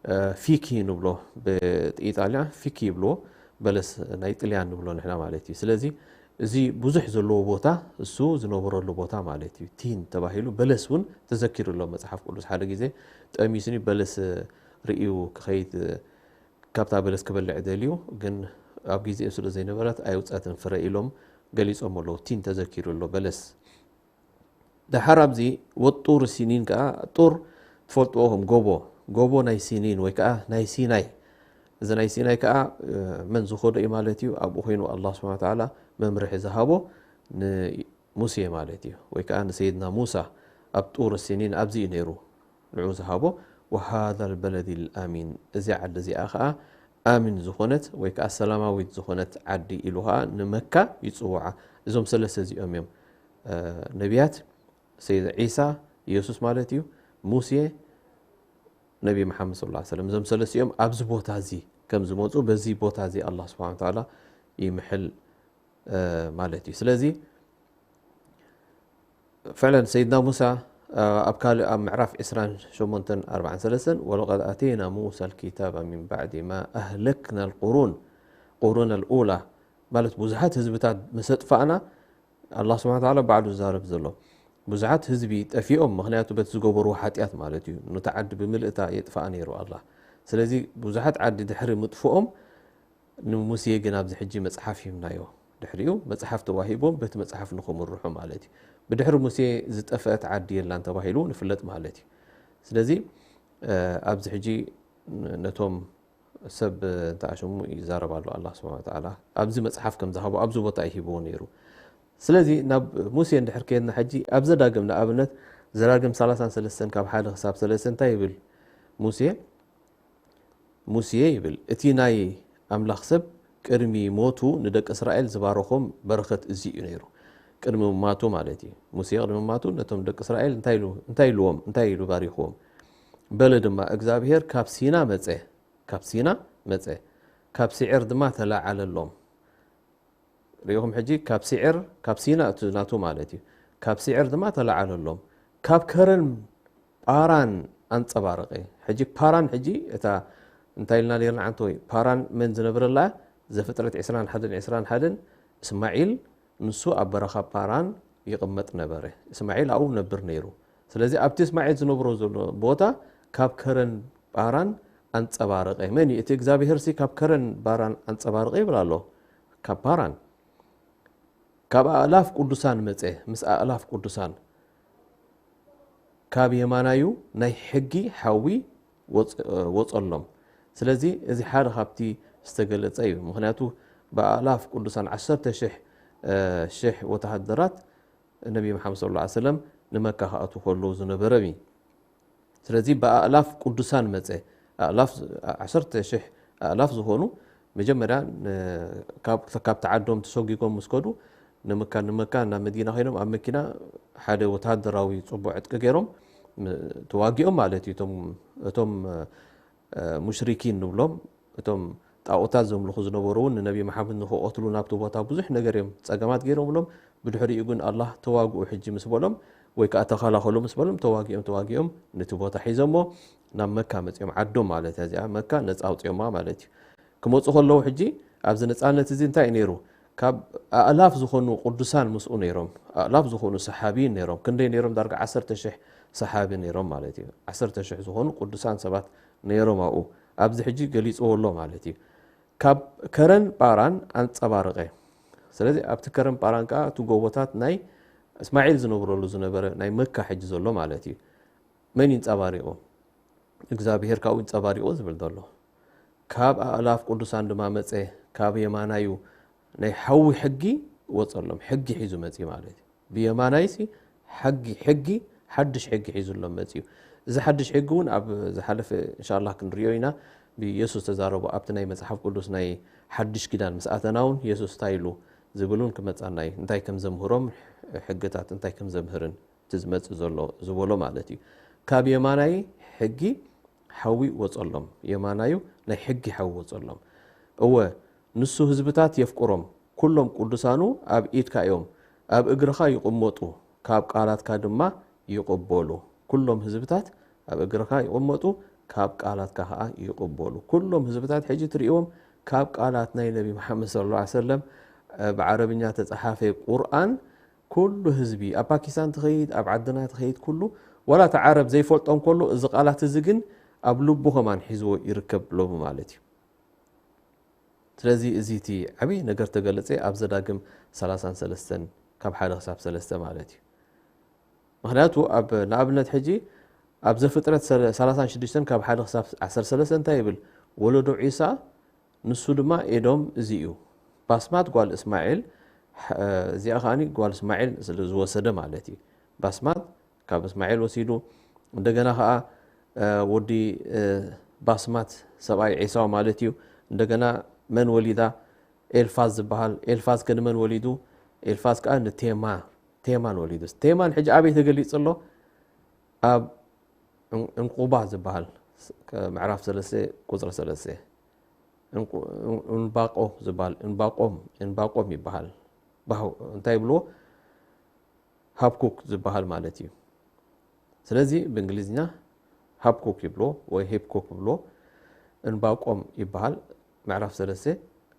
እ፣ ፊኪ ንብሎ፣ ብኢጣልያ ፊኪ ይብልዎ፣ በለስ ናይ ጥልያን ንብሎ ንሕና ማለት እዩ። ስለዚ እዚ ብዙሕ ዘለዎ ቦታ፣ እሱ ዝነበረሉ ቦታ ማለት እዩ። ቲን ተባሂሉ በለስ እውን ተዘኪሩ ኣሎ መጽሓፍ ቅዱስ። ሓደ ግዜ ጠሚስኒ በለስ ርእዩ ክኸይድ፣ ካብታ በለስ ክበልዕ ደልዩ፣ ግን ኣብ ግዜኡ ስለ ዘይነበረት ኣይውጸትን ፍረ ኢሎም ገሊጾም ኣለዉ። ቲን ተዘኪሩ ኣሎ በለስ። ደሓር ኣብዚ ወጡር ሲኒን ከኣ፣ ጡር ትፈልጥዎ፣ ከም ጎቦ፣ ጎቦ ናይ ሲኒን ወይ ከኣ ናይ ሲናይ። እዚ ናይ ሲናይ ከኣ፣ እ፣ መን ዝኸዶ እዩ ማለት እዩ? ኣብኡ ኮይኑ ኣላህ ስብሓነ ወተዓላ መምርሒ ዝሃቦ ንሙሴ ማለት እዩ፣ ወይ ከኣ ንሰይድና ሙሳ ኣብ ጡር ሲኒን ኣብዚ እዩ ነይሩ ንዑ ዝሃቦ። ወሃዛል በለዲል ኣሚን፣ እዚ ዓዲ እዚኣ ከኣ ኣሚን ዝኾነት ወይ ከኣ ሰላማዊት ዝኾነት ዓዲ ኢሉ ከኣ ንመካ ይጽውዓ። እዞም ሰለስተ እዚኦም እዮም፣ እ፣ ነቢያት፣ ሰይድ ዒሳ፣ ኢየሱስ ማለት እዩ፣ ሙሴ፣ ነቢ መሓመድ ሰለላሁ ዐለይሂ ወሰለም፣ እዞም ሰለስቲኦም ኣብዚ ቦታ እዚ ከም ዝመጹ፣ በዚ ቦታ እዚ ኣላህ ስብሓነ ወተዓላ ይምሕል፣ እ፣ ማለት እዩ። ስለዚ ፍዕለን ሰይድና ሙሳ፣ እ፣ ኣብ ካልእ፣ ኣብ ምዕራፍ ዕስራን ሸሞንተን ኣርባዓን ሰለስተን፣ ወለቀድ ኣተይና ሙሳ ልኪታበ ሚን ባዕዲ ማ ኣህለክና ልቁሩን፣ ቁሩን ኣልኡላ፣ ማለት ብዙሓት ህዝብታት ምስ ኣጥፋእና፣ ኣላህ ስብሓነ ወተዓላ ባዕሉ ዝዛረብ ዘሎ። ብዙሓት ህዝቢ ጠፊኦም፣ ምኽንያቱ በቲ ዝገበርዎ ሓጢኣት ማለት እዩ። ነቲ ዓዲ ብምልእታ የጥፍኣ ነይሩ ኣላህ። ስለዚ ብዙሓት ዓዲ ድሕሪ ምጥፍኦም ንሙሴ ግን ኣብዚ ሕጂ መጽሓፍ ሂብናዮ። ድሕሪኡ መጽሓፍ ተዋሂቦም በቲ መጽሓፍ ንኽምርሑ ማለት እዩ። ብድሕሪ ሙሴ ዝጠፍአት ዓዲ የላን ተባሂሉ ንፍለጥ ማለት እዩ። ስለዚ፣ እ፣ ኣብዚ ሕጂ ነቶም ሰብ እንተኣሸሙ ይዛረብ ኣሎ ኣላህ ስብሓነ ወተዓላ። ኣብዚ መጽሓፍ ከም ዝሃቦ ኣብዚ ቦታ እዩ ሂብዎ ነይሩ። ስለዚ ናብ ሙሴ እንድሕር ከየድና ሕጂ ኣብ ዘዳግም ንኣብነት ዘዳግም ሰላሳን ሰለስተን ካብ ሓደ ክሳብ ሰለስተ እንታይ ይብል ሙሴ? ሙሴ ይብል፣ "እቲ ናይ ኣምላኽ ሰብ ቅድሚ ሞቱ ንደቂ እስራኤል ዝባረኾም በረኸት እዚ እዩ ነይሩ።" ቅድሚ ማቱ ማለት እዩ። ሙሴ ቅድሚ ማቱ ነቶም ደቂ እስራኤል እንታይ ኢሉ፣ እንታይ ኢልዎም፣ እንታይ ኢሉ ባሪኽዎም? በለ ድማ፣ "እግዚኣብሄር ካብ ሲና መጸ፣ ካብ ሲና መጸ፣ ካብ ስዒር ድማ ተለዓለሎም።" ሪኢኹም ሕጂ፣ ካብ ስዒር፣ ካብ ሲና እቲ ናቱ ማለት እዩ። "ካብ ስዒር ድማ ተለዓለሎም፣ ካብ ከረን ጳራን ኣንጸባረቐ።" ሕጂ ፓራን፣ ሕጂ እታ እንታይ ኢልና ነርና ዓንተ ወይ ፓራን መን ዝነብረላ? ዘፍጥረት ዕስራን ሓደን ዕስራን ሓደን እስማዒል ንሱ ኣብ በረኻ ፓራን ይቕመጥ ነበረ። እስማዒል ኣብኡ ነብር ነይሩ። ስለዚ ኣብቲ እስማዒል ዝነብሮ ዘሎ ቦታ ካብ ከረን ጳራን ኣንጸባረቐ። መን እዩ? እቲ እግዚኣብሄርሲ ካብ ከረን ጳራን ኣንጸባረቐ ይብል ኣሎ። ካብ ፓራን። ካብ ኣእላፍ ቅዱሳን መጸ፣ ምስ ኣእላፍ ቅዱሳን። ካብ የማናዩ ናይ ሕጊ ሓዊ ወጽ-፣ ወጸሎም። ስለዚ እዚ ሓደ ካብቲ ዝተገለጸ እዩ። ምኽንያቱ ብኣእላፍ ቅዱሳን ዓሰርተ ሽሕ ሽሕ ወተሃደራት ነቢ መሓመድ ሰለላሁ ዐለይሂ ወሰለም ንመካ ክኣትዉ ከለዉ ዝነበረ እዩ። ስለዚ ብኣእላፍ ቅዱሳን መጸ። ኣእላፍ ዓሰርተ ሽሕ ኣእላፍ ዝኾኑ መጀመርያ ካብቲ ዓዶም ተሰጒጎም ምስ ከዱ ንምካ ንምካ ናብ መዲና ኮይኖም ኣብ መኪና ሓደ ወተሃደራዊ ጽቡቕ ዕጥቂ ገይሮም ተዋጊኦም ማለት እዩ። እቶም ሙሽሪኪን ንብሎም እቶም ጣኦታት ዘምልኹ ዝነበሩ እውን ንነቢ መሓመድ ንክቐትሉ ናብቲ ቦታ ብዙሕ ነገር እዮም ጸገማት ገይሮምሎም። ብድሕሪኡ ግን ኣላህ ተዋግኡ ሕጂ ምስ በሎም ወይ ከዓ ተኸላኸሉ ምስ በሎም ተዋጊኦም ተዋጊኦም ነቲ ቦታ ሒዞሞ ናብ መካ መፂኦም ዓዶም ማለት እያ። እዚኣ መካ ነፃ ኣውፂኦማ ማለት እዩ። ክመፁ ከለዉ ሕጂ ኣብዚ ነፃነት እዚ እንታይ እዩ ነይሩ? ካብ ኣእላፍ ዝኾኑ ቅዱሳን ምስኡ ነይሮም። ኣእላፍ ዝኾኑ ሰሓቢን ነይሮም። ክንደይ ነይሮም? ዳርጋ ዓሰርተ ሽሕ ሰሓቢ ነይሮም ማለት እዩ። ዓሰርተ ሽሕ ዝኾኑ ቅዱሳን ሰባት ነይሮም ኣብኡ። ኣብዚ ሕጂ ገሊፅዎ ኣሎ ማለት እዩ። ካብ ከረን ጳራን ኣንፀባረቐ። ስለዚ ኣብቲ ከረን ጳራን ከዓ እቲ ጎቦታት ናይ እስማዒል ዝነብረሉ ዝነበረ ናይ መካ ሕጂ ዘሎ ማለት እዩ። መን ይንፀባሪቑ? እግዚኣብሔር ካብኡ ይንፀባሪቑ ዝብል ዘሎ። ካብ ኣእላፍ ቅዱሳን ድማ መፀ፣ ካብ የማናዩ ናይ ሓዊ ሕጊ ወፀሎም። ሕጊ ሒዙ መፂ ማለት እዩ። ብየማናይሲ ሕጊ፣ ሕጊ፣ ሓድሽ ሕጊ ሒዙሎም መፂኡ። እዚ ሓድሽ ሕጊ እውን ኣብ ዝሓለፈ እንሻላ ክንሪኦ ኢና። ብየሱስ ተዛረቡ ኣብቲ ናይ መጽሓፍ ቅዱስ ናይ ሓድሽ ኪዳን ምስ ኣተና እውን የሱስ እንታይ ኢሉ ዝብል እውን ክመጻና እዩ። እንታይ ከም ዘምህሮም ሕግታት እንታይ ከም ዘምህርን እቲ ዝመጽእ ዘሎ ዝበሎ ማለት እዩ። ካብ የማናይ ሕጊ ሓዊ ወጸሎም፣ የማናዩ ናይ ሕጊ ሓዊ ወጸሎም። እወ ንሱ ህዝብታት የፍቅሮም፣ ኩሎም ቅዱሳኑ ኣብ ኢድካ እዮም፣ ኣብ እግርኻ ይቕመጡ፣ ካብ ቃላትካ ድማ ይቕበሉ። ኩሎም ህዝብታት ኣብ እግርኻ ይቕመጡ፣ ካብ ቃላትካ ኸዓ ይቕበሉ። ኩሎም ህዝብታት ሕጂ ትርእዎም ካብ ቃላት ናይ ነቢ መሓመድ ሰለላሁ ዐለይሂ ወሰለም ብዓረብኛ ተጸሓፈ ቁርኣን ኩሉ ህዝቢ ኣብ ፓኪስታን ትኸይድ ኣብ ዓድና ትኸይድ ኩሉ ዋላ እቲ ዓረብ ዘይፈልጦ እንከሎ እዚ ቃላት እዚ ግን ኣብ ልቡ ከማን ሒዝዎ ይርከብ ሎሚ ማለት እዩ። ስለዚ እዚ እቲ ዓብዪ ነገር ተገለጸ ኣብ ዘዳግም ሰላሳን ሰለስተን ካብ ሓደ ክሳብ ሰለስተ ማለት እዩ። ምክንያቱ ኣብ ንኣብነት ሕጂ ኣብ ዘፍጥረት ሰለ- ሰላሳን ሽዱሽተን ካብ ሓደ ክሳብ ዓሰርተ ሰለስተ እንታይ ይብል? ወለዶ ዒሳ ንሱ ድማ ኤዶም እዚ እዩ። ባስማት ጓል እስማኤል ሐ- እዚኣ ከዓኒ ጓል እስማኤል ስለ ዝወሰደ ማለት እዩ። ባስማት ካብ እስማኤል ወሲዱ እንደገና ከዓ እ፣ ወዲ እ፣ ባስማት ሰብኣይ ዒሳው ማለት እዩ። እንደገና መን ወሊዳ? ኤልፋዝ ዝበሃል። ኤልፋዝ ከ ንመን ወሊዱ? ኤልፋዝ ከዓ ንቴማ ቴማን ወሊዱ። ቴማን ሕጂ ኣበይ ተገሊጹ ኣሎ? ኣብ ዕን- ዕንቁባ ዝበሃል ስ- ከ- ምዕራፍ ሰለስተ ቁጽሪ ሰለስተ ዕንቁ- ዕን- ዕንባቆ ዝበሃል ዕንባቆም ዕንባቆም ይበሃል። ባህ እንታይ ይብልዎ? ሃብኩክ ዝበሃል ማለት እዩ። ስለዚ ብእንግሊዝኛ ሃብኩክ ይብሎ ወይ ሄፕኮክ ይብሎ እንባቆም ይበሃል። ምዕራፍ ሰለስተ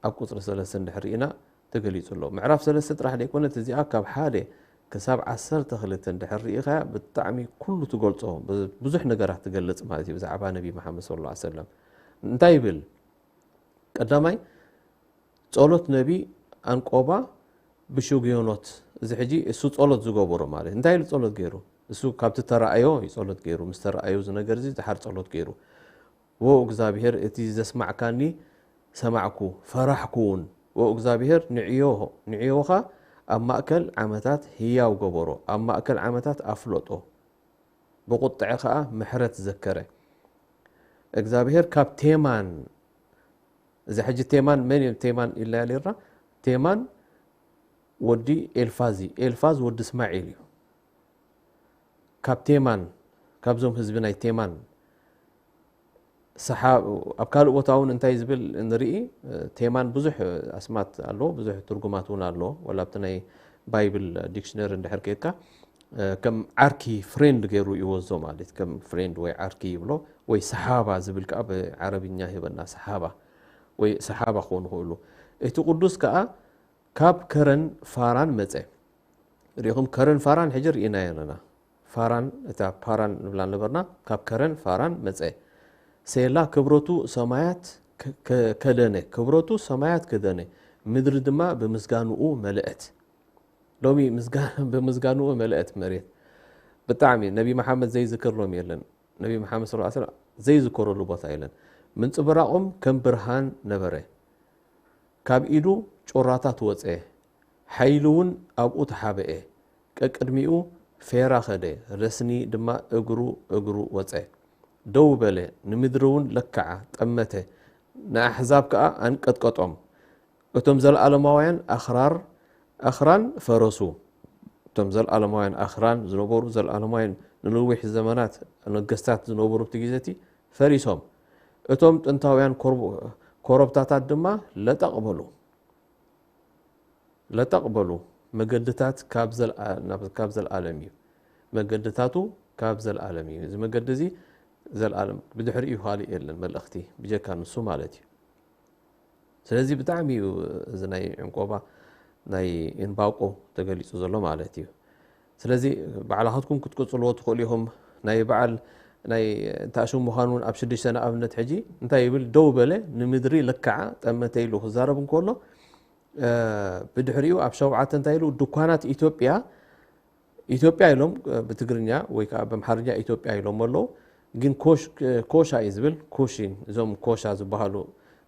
ኣብ ቁፅሪ ሰለስተ እንድሕር ርኢና ተገሊፁ ኣሎ። ምዕራፍ ሰለስተ ጥራሕ ዘይኮነት እዚኣ ካብ ሓደ ክሳብ ዓሰርተ ክልተ እንድሕር ርኢኻያ ብጣዕሚ ኩሉ ትገልፆ ብዙሕ ነገራት ትገልፅ ማለት እዩ ብዛዕባ ነቢ መሓመድ ሰለላሁ ዐለይሂ ወሰለም። እንታይ ይብል? ቀዳማይ ጸሎት ነቢ ኣንቆባ ብሽግዮኖት እዚ ሕጂ እሱ ጸሎት ዝገበሮ ማለት እንታይ ኢሉ ጸሎት ገይሩ? እሱ ካብቲ ተረኣዮ እዩ ጸሎት ገይሩ። ምስ ተረኣዮ እዚ ነገር እዚ ድሓር ጸሎት ገይሩ። ዎ እግዚኣብሔር እቲ ዘስማዕካኒ ሰማዕኩ ፈራሕኩ እውን። ዎ እግዚኣብሔር ንዕዮ ንዕዮኻ ኣብ ማእከል ዓመታት ህያው ገበሮ፣ ኣብ ማእከል ዓመታት ኣፍለጦ። ብቁጥዐ ኸዓ ምሕረት ዘከረ። እግዚኣብሔር ካብ ቴማን እዚ ሕጂ ቴማን መን እዮም ቴማን ኢልናዮ ነርና? ቴማን ወዲ ኤልፋዝ እዩ። ኤልፋዝ ወዲ እስማዒል እዩ። ካብ ቴማን ካብዞም ህዝቢ ናይ ቴማን ሰሓ ኣብ ካልእ ቦታ እውን እንታይ ዝብል ንርኢ ቴማን ብዙሕ ኣስማት ኣለዎ ብዙሕ ትርጉማት እውን ኣለዎ ወላ ኣብቲ ናይ ባይብል ዲክሽነሪ እንድሕር ከይድካ ከም ዓርኪ ፍሬንድ ገይሩ ይወስዶ ማለት ከም ፍሬንድ ወይ ዓርኪ ይብሎ ወይ ሰሓባ ዝብል ከዓ ብዓረብኛ ይህበና ሰሓባ ወይ ሰሓባ ክኾኑ ይኽእሉ እቲ ቅዱስ ከዓ ካብ ከረን ፋራን መፀ ሪኢኹም ከረን ፋራን ሕጂ ርኢናዮ ኣለና ፋራን እታ ፓራን ንብላ ነበርና ካብ ከረን ፋራን መፀ ሴላ ክብረቱ ሰማያት ከደነ ክብረቱ ሰማያት ከደነ ምድሪ ድማ ብምስጋንኡ መልአት ሎሚ ብምስጋንኡ መልአት መሬት ብጣዕሚ ነቢ መሓመድ ዘይዝክር ሎም የለን ነቢ መሓመድ ስ ሰለም ዘይዝከረሉ ቦታ የለን ምንጽብራቖም ከም ብርሃን ነበረ። ካብ ኢዱ ጩራታት ወጸ፣ ሓይሉ እውን ኣብኡ ተሓብኤ። ቀቅድሚኡ ፌራ ኸደ፣ ረስኒ ድማ እግሩ እግሩ ወጸ። ደው በለ፣ ንምድሪ እውን ለክዓ፣ ጠመተ፣ ንኣሕዛብ ከኣ ኣንቀጥቀጦም። እቶም ዘለኣለማውያን ኣኽራር ኣኽራን ፈረሱ። እቶም ዘለኣለማውያን ኣኽራን ዝነበሩ፣ ዘለኣለማውያን ንነዊሕ ዘመናት ነገስታት ዝነበሩ ኣብቲ ግዜ እቲ ፈሪሶም። እቶም ጥንታውያን ኮርቡ-፣ ኮረብታታት ድማ ለጠቕ በሉ። ለጠቕ በሉ። መገድታት ካብ ዘልኣ-፣ ናብ-፣ ካብ ዘለኣለም እዩ። መገድታቱ ካብ ዘለኣለም እዩ። እዚ መገዲ እዚ ዘለኣለም፣ ብድሕሪኡ ካልእ የለን መልእኽቲ፣ ብጀካ ንሱ ማለት እዩ። ስለዚ ብጣዕሚ እዩ እዚ ናይ ዕንቆባ ናይ ዕንባቆ ተገሊጹ ዘሎ ማለት እዩ። ስለዚ ባዕላኻትኩም ክትቅጽልዎ ትኽእሉ ኢኹም። ናይ በዓል ናይ እንታይ ሽሙ ምዃኑ እውን ኣብ ሽዱሽተ ንኣብነት ሕጂ እንታይ ይብል? ደው በለ፣ ንምድሪ ለክዓ፣ ጠመተ ኢሉ ክዛረብ እንከሎ፣ እ፣ ብድሕሪኡ ኣብ ሸውዓተ እንታይ ኢሉ? ድኳናት ኢትዮጵያ፣ ኢትዮጵያ ኢሎም፣ እ፣ ብትግርኛ ወይ ከዓ ብኣምሓርኛ ኢትዮጵያ ኢሎም ኣለዉ። ግን ኮሽ፣ እ፣ ኮሻ እዩ ዝብል፣ ኩሽን፣ እዞም ኮሻ ዝበሃሉ፣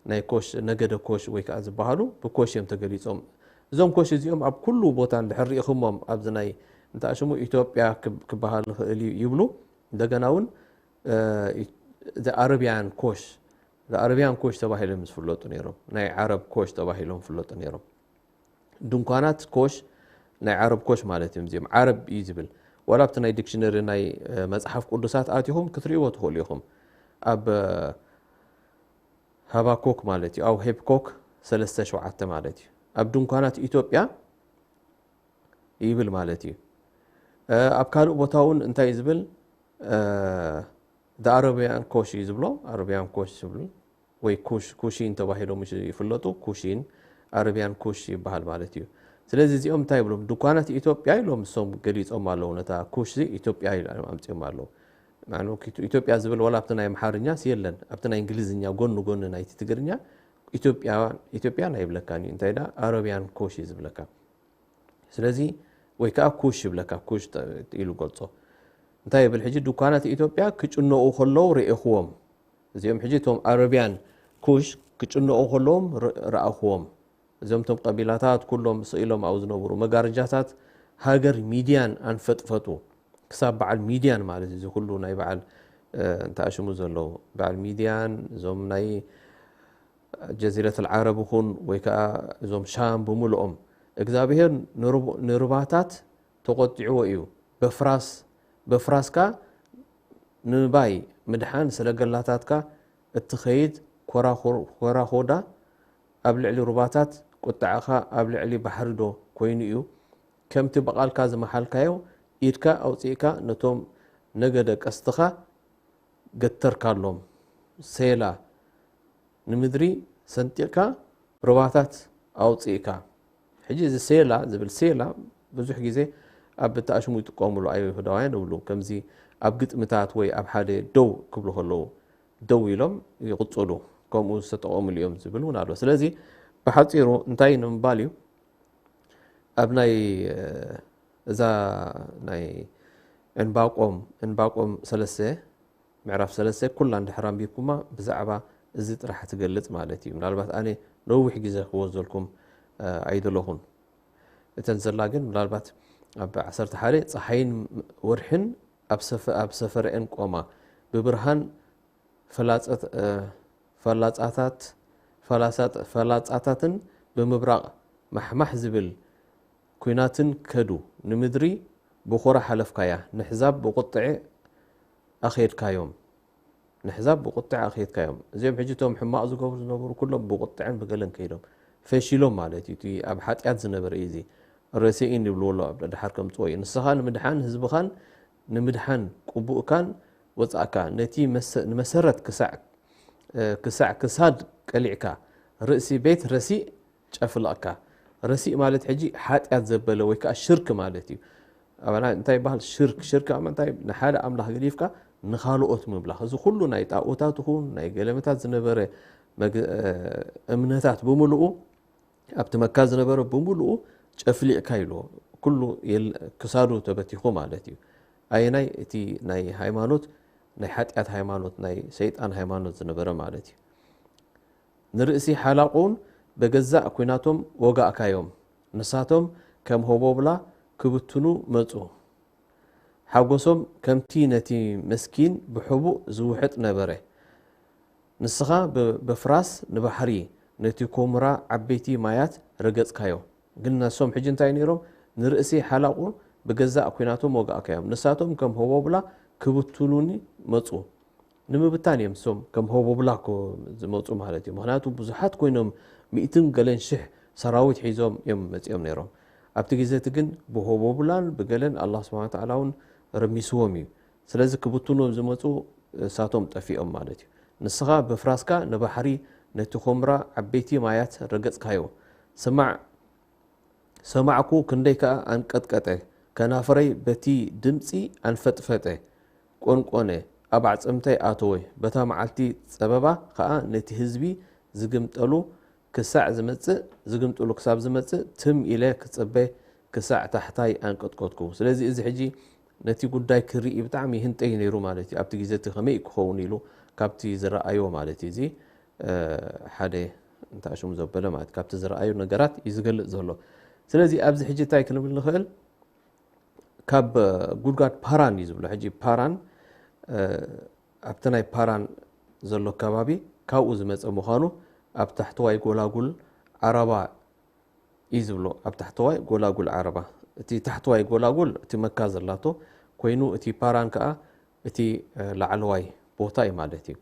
ናይ ኮሽ፣ ነገደ ኮሽ ወይ ከዓ ዝበሃሉ ብኮሽ እዮም ተገሊጾም። እዞም ኮሽ እዚኦም ኣብ ኩሉ ቦታ እንድሕር ርኢኹሞም፣ ኣብዚ ናይ እንታይ ሽሙ ኢትዮጵያ ክብ-፣ ክበሃል ይኽእል እዩ ይብሉ። እንደገና እውን፣ እ፣ ኢ-፣ the Arabian ኮሽ፣ the Arabian ኮሽ ተባሂሎም ዝፍለጡ ነይሮም። ናይ ዓረብ ኮሽ ተባሂሎም ይፍለጡ ነይሮም። ድንኳናት ኮሽ፣ ናይ ዓረብ ኮሽ ማለት እዮም። እዚኦም ዓረብ እዩ ዝብል። ዋላ ኣብቲ ናይ ዲክሽነሪ ናይ፣ እ፣ መጽሓፍ ቅዱሳት ኣቲኹም ክትርእይዎ ትኽእሉ ኢኹም። ኣብ፣ እ፣ ሃባኮክ ማለት እዩ። ኣብ ሄብኮክ ሰለስተ ሸውዓተ ማለት እዩ። ኣብ ድንኳናት ኢትዮጵያ ይብል ማለት እዩ። እ፣ ኣብ ካልእ ቦታ እውን እንታይ እዩ ዝብል? እ፣ the Arabian ኮሽ እዩ ዝብሎ። ኣረብያን ኮሽ ዝብሉ ወይ ኩሽ፣ ኩሺን ተባሂሎም ይፍለጡ። ኩሺን፣ ኣረብያን ኩሽ ይበሃል ማለት እዩ። ስለዚ እዚኦም እንታይ ይብሎም? ድኳናት ኢትዮጵያ ኢሎም እሶም ገሊጾም ኣለዉ። ነታ ኩሽ እዚ ኢትዮጵያ ኢሎም ኣምጺኦም ኣለዉ። ማዕኑ ኢትዮጵያ ዝብል ዋላ ኣብቲ ናይ ኣምሓርኛስ የለን። ኣብቲ ናይ እንግሊዝኛ ጎኒ ጎኒ ናይቲ ትግርኛ ኢትዮጵያ፣ ኢትዮጵያ ኣይብለካን እዩ። እንታይ ደኣ ኣረብያን ኩሽ እዩ ዝብለካ። ስለዚ ወይ ከዓ ኩሽ ይብለካ፣ ኩሽ ተ-፣ ኢሉ ገልጾ። እንታይ ይብል ሕጂ? ድኳናት ኢትዮጵያ ክጭነቑ ከለዉ ርኤኽዎም። እዚኦም ሕጂ እቶም ኣረብያን ኩሽ ክጭነቑ ከለዎም ር-፣ ረኣኽዎም። እዞም እቶም ቀቢላታት ኩሎም ስኢሎም ኣብኡ ዝነበሩ መጋረጃታት ሃገር ሚድያን ኣንፈጥፈጡ። ክሳብ በዓል ሚድያን ማለት እዩ። እዚ ኩሉ ናይ በዓል፣ እ፣ እንታይ ሽሙ ዘለዉ በዓል ሚድያን፣ እዞም ናይ ጀዚረት ኣልዓረብ ይኹን ወይ ከዓ እዞም ሻም ብምልኦም እግዚኣብሄር ንርቡ-፣ ንርባታት ተቖጢዕዎ እዩ። በፍራስ፣ በፍራስካ ንባይ ምድሓን ስለ ገላታትካ እትኸይድ ኮራኹር-፣ ኮራኾዳ ኣብ ልዕሊ ሩባታት ቁጥዓኻ ኣብ ልዕሊ ባሕሪ ዶ ኮይኑ እዩ? ከምቲ ብቓልካ ዝመሓልካዮ ኢድካ ኣውጺእካ ነቶም ነገደ ቀስትኻ ገተርካሎም። ሴላ። ንምድሪ ሰንጢቕካ ሩባታት ኣውጺእካ። ሕጂ እዚ ሴላ ዝብል፣ ሴላ ብዙሕ ግዜ ኣብ ብተኣሽሙ ይጥቀሙሉ ኣይሁዳውያን ይብሉ። ከምዚ ኣብ ግጥምታት ወይ ኣብ ሓደ ደው ክብሉ ከለዉ ደው ኢሎም ይቕጽሉ። ከምኡ ዝተጠቐሙሉ እዮም ዝብል እውን ኣሎ። ስለዚ ብሓጺሩ እንታይ ንምባል እዩ? ኣብ ናይ፣ እ፣ እዛ ናይ ዕንባቆም፣ ዕንባቆም ሰለስተ፣ ምዕራፍ ሰለስተ ኩላ እንድሕር ኣንቢብኩማ ብዛዕባ እዚ ጥራሕ ትገልጽ ማለት እዩ። ምናልባት ኣነ ነዊሕ ግዜ ክወዘልኩም፣ እ፣ ኣይደለኹን። እተን ዘላ ግን ምናልባት ኣብ ዓሰርተ ሓደ፣ "ፀሓይን ወርሕን ኣብ ሰፈ-፣ ኣብ ሰፈረአን ቆማ፣ ብብርሃን ፈላጸት-፣ እ፣ ፈላጻታት፣ ፈላሳጥ-፣ ፈላጻታትን ብምብራቕ ማሕማሕ ዝብል ኲናትን ከዱ። ንምድሪ ብኹራ ሓለፍካያ፣ ንሕዛብ ብቁጥዐ ኣኽየድካዮም።" ንሕዛብ ብቁጥዐ ኣኽየድካዮም። እዚኦም ሕጂ እቶም ሕማቕ ዝገብሩ ዝነበሩ ኩሎም ብቁጥዐን ብገለን ከይዶም ፈሺሎም ማለት እዩ። እቲ ኣብ ሓጢኣት ዝነበረ እዩ እዚ። ረሲኢን ይብልዎ ኣሎ፣ ኣብ ደሓር ከምጽዎ እዩ። ንስኻ ንምድሓን ህዝብኻን ንምድሓን ቅቡእካን ወጻእካ፣ ነቲ መሰ-፣ ንመሰረት ክሳዕ፣ እ፣ ክሳዕ ክሳድ ቀሊዕካ፣ ርእሲ ቤት ረሲእ ጨፍለቕካ። ረሲእ ማለት ሕጂ ሓጢኣት ዘበለ ወይ ከዓ ሽርክ ማለት እዩ። ኣባና እንታይ ይበሃል? ሽርክ። ሽርክ ኣብ ምንታይ? ንሓደ ኣምላኽ ገዲፍካ ንኻልኦት ምምላኽ። እዚ ኩሉ ናይ ጣኦታት ይኹን ናይ ገለመታት ዝነበረ መግ-፣ እ፣ እምነታት ብምልኡ፣ ኣብቲ መካ ዝነበረ ብምልኡ ጨፍሊቕካ ኢልዎ። ኩሉ የል-፣ ክሳዱ ተበቲኹ ማለት እዩ። ኣየናይ? እቲ ናይ ሃይማኖት ናይ ሓጢኣት ሃይማኖት፣ ናይ ሰይጣን ሃይማኖት ዝነበረ ማለት እዩ። ንርእሲ ሓላቑን ብገዛእ ኲናቶም ወጋእካዮም። ንሳቶም ከም ሆቦብላ ክብትኑ መጹ። ሓጎሶም ከምቲ ነቲ መስኪን ብሕቡእ ዝውሕጥ ነበረ። ንስኻ ብ-፣ ብፍራስ ንባሕሪ፣ ነቲ ኮምራ ዓበይቲ ማያት ረገጽካዮ። ግን ንሶም ሕጂ እንታይ ነይሮም? ንርእሲ ሓላቑን ብገዛእ ኲናቶም ወጋእካዮም። ንሳቶም ከም ሆቦብላ ክብትኑኒ መጹ። ንምብታን እዮም እሶም ከም ሆቦብላ ኮ-፣ ዝመጹ ማለት እዩ። ምኽንያቱ ብዙሓት ኮይኖም፣ ሚእትን ገለን ሽሕ ሰራዊት ሒዞም እዮም መጺኦም ነይሮም። ኣብቲ ግዜ እቲ ግን ብሆቦብላን ብገለን ኣላህ ስብሓነ ወተዓላ እውን ረሚስዎም እዩ። ስለዚ ክብትኑ ዝመጹ እሳቶም ጠፊኦም ማለት እዩ። ንስኻ ብፍራስካ ንባሕሪ፣ ነቲ ኾምራ ዓበይቲ ማያት ረገጽካዮ። ስማዕ፣ ሰማዕኩ፣ ክንደይ ከኣ ኣንቀጥቀጠ። ከናፍረይ በቲ ድምጺ ኣንፈጥፈጠ፣ ቆንቆነ፣ ኣብ ኣዕጽምተይ ኣተወ። በታ መዓልቲ ጸበባ ከኣ ነቲ ህዝቢ ዝግምጠሉ ክሳዕ ዝመጽእ፣ ዝግምጥሉ ክሳብ ዝመጽእ ትም ኢለ ክጽበ፣ ክሳዕ ታሕታይ ኣንቀጥቀጥኩ። ስለዚ እዚ ሕጂ ነቲ ጉዳይ ክርኢ ብጣዕሚ ይህንጠይ ነይሩ ማለት እዩ። ኣብቲ ግዜ እቲ ከመይ ክኸውን ኢሉ ካብቲ ዝረኣዮ ማለት እዩ። እዚ፣ እ፣ ሓደ እንተ ኣሽሙ ዘበለ ማለት ካብቲ ዝረኣዮ ነገራት እዩ ዝገልጽ ዘሎ። ስለዚ ኣብዚ ሕጂ እንታይ ክንብል ንኽእል? ካብ ጉድጓድ ፓራን እዩ ዝብሎ። ሕጂ ፓራን፣ እ፣ ኣብቲ ናይ ፓራን ዘሎ ከባቢ ካብኡ ዝመጸ ምዃኑ ኣብ ታሕተዋይ ጎላጉል ዓረባ እዩ ዝብሎ። ኣብ ታሕተዋይ ጎላጉል ዓረባ፣ እቲ ታሕተዋይ ጎላጉል እቲ መካ ዘላቶ ኮይኑ፣ እቲ ፓራን ከኣ እቲ፣ እ፣ ላዕለዋይ ቦታ እዩ ማለት እዩ።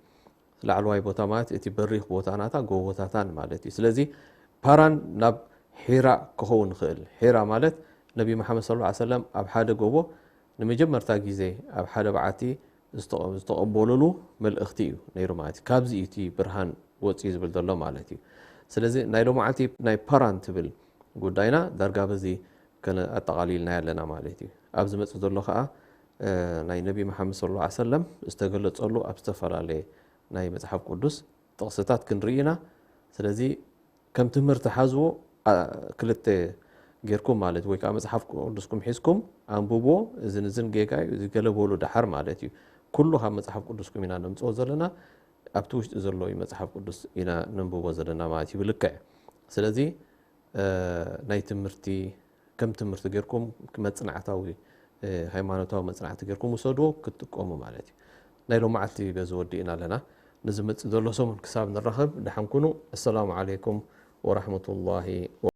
ላዕለዋይ ቦታ ማለት እቲ በሪኽ ቦታ ናታ ጎቦታታን ማለት እዩ። ስለዚ ፓራን ናብ ሒራ ክኸውን ይኽእል። ሒራ ማለት ነቢ መሓመድ ሰለላሁ ዐለይሂ ወሰለም ኣብ ሓደ ጎቦ ንመጀመርታ ግዜ ኣብ ሓደ በዓቲ ዝተቐ-፣ ዝተቐበሉሉ መልእኽቲ እዩ ነይሩ ማለት እዩ። ካብዚ እዩ እቲ ብርሃን ወፂኡ ዝብል ዘሎ ማለት እዩ። ስለዚ ናይ ሎማዓልቲ ናይ ፓራን ትብል ጉዳይና ዳርጋ በዚ ከነ-፣ ኣጠቓሊልናዮ ኣለና ማለት እዩ። ኣብ ዝመጽእ ዘሎ ኸኣ፣ እ፣ ናይ ነቢ መሓመድ ሰለላሁ ዐለይሂ ወሰለም ዝተገለጸሉ ኣብ ዝተፈላለየ ናይ መጽሓፍ ቅዱስ ጥቕስታት ክንርኢ ኢና። ስለዚ ከም ትምህርቲ ሓዝዎ፣ ኣ፣ ክልተ ጌርኩም ማለት ወይ ከኣ መጽሓፍ ቅዱስኩም ሒዝኩም ኣንብብዎ። እዝን እዝን ጌጋ እዩ፣ እዚ ገለ በሉ ደሓር ማለት እዩ። ኩሉ ካብ መጽሓፍ ቅዱስኩም ኢና ነምጽኦ ዘለና፣ ኣብቲ ውሽጢ ዘሎ እዩ መጽሓፍ ቅዱስ ኢና ነንብቦ ዘለና ማለት እዩ ብልክዕ። ስለዚ፣ እ፣ ናይ ትምህርቲ፣ ከም ትምህርቲ ጌርኩም መጽናዕታዊ፣ እ፣ ሃይማኖታዊ መጽናዕቲ ጌርኩም ውሰድዎ፣ ክትጥቀሙ ማለት እዩ። ናይ ሎማዓልቲ በዚ ወዲእና ኣለና። ንዝመጽእ ዘሎ ሰሙን ክሳብ ንራኸብ ደሓን ኩኑ። ኣሰላሙ ዓለይኩም ወራህመቱላሂ ወ-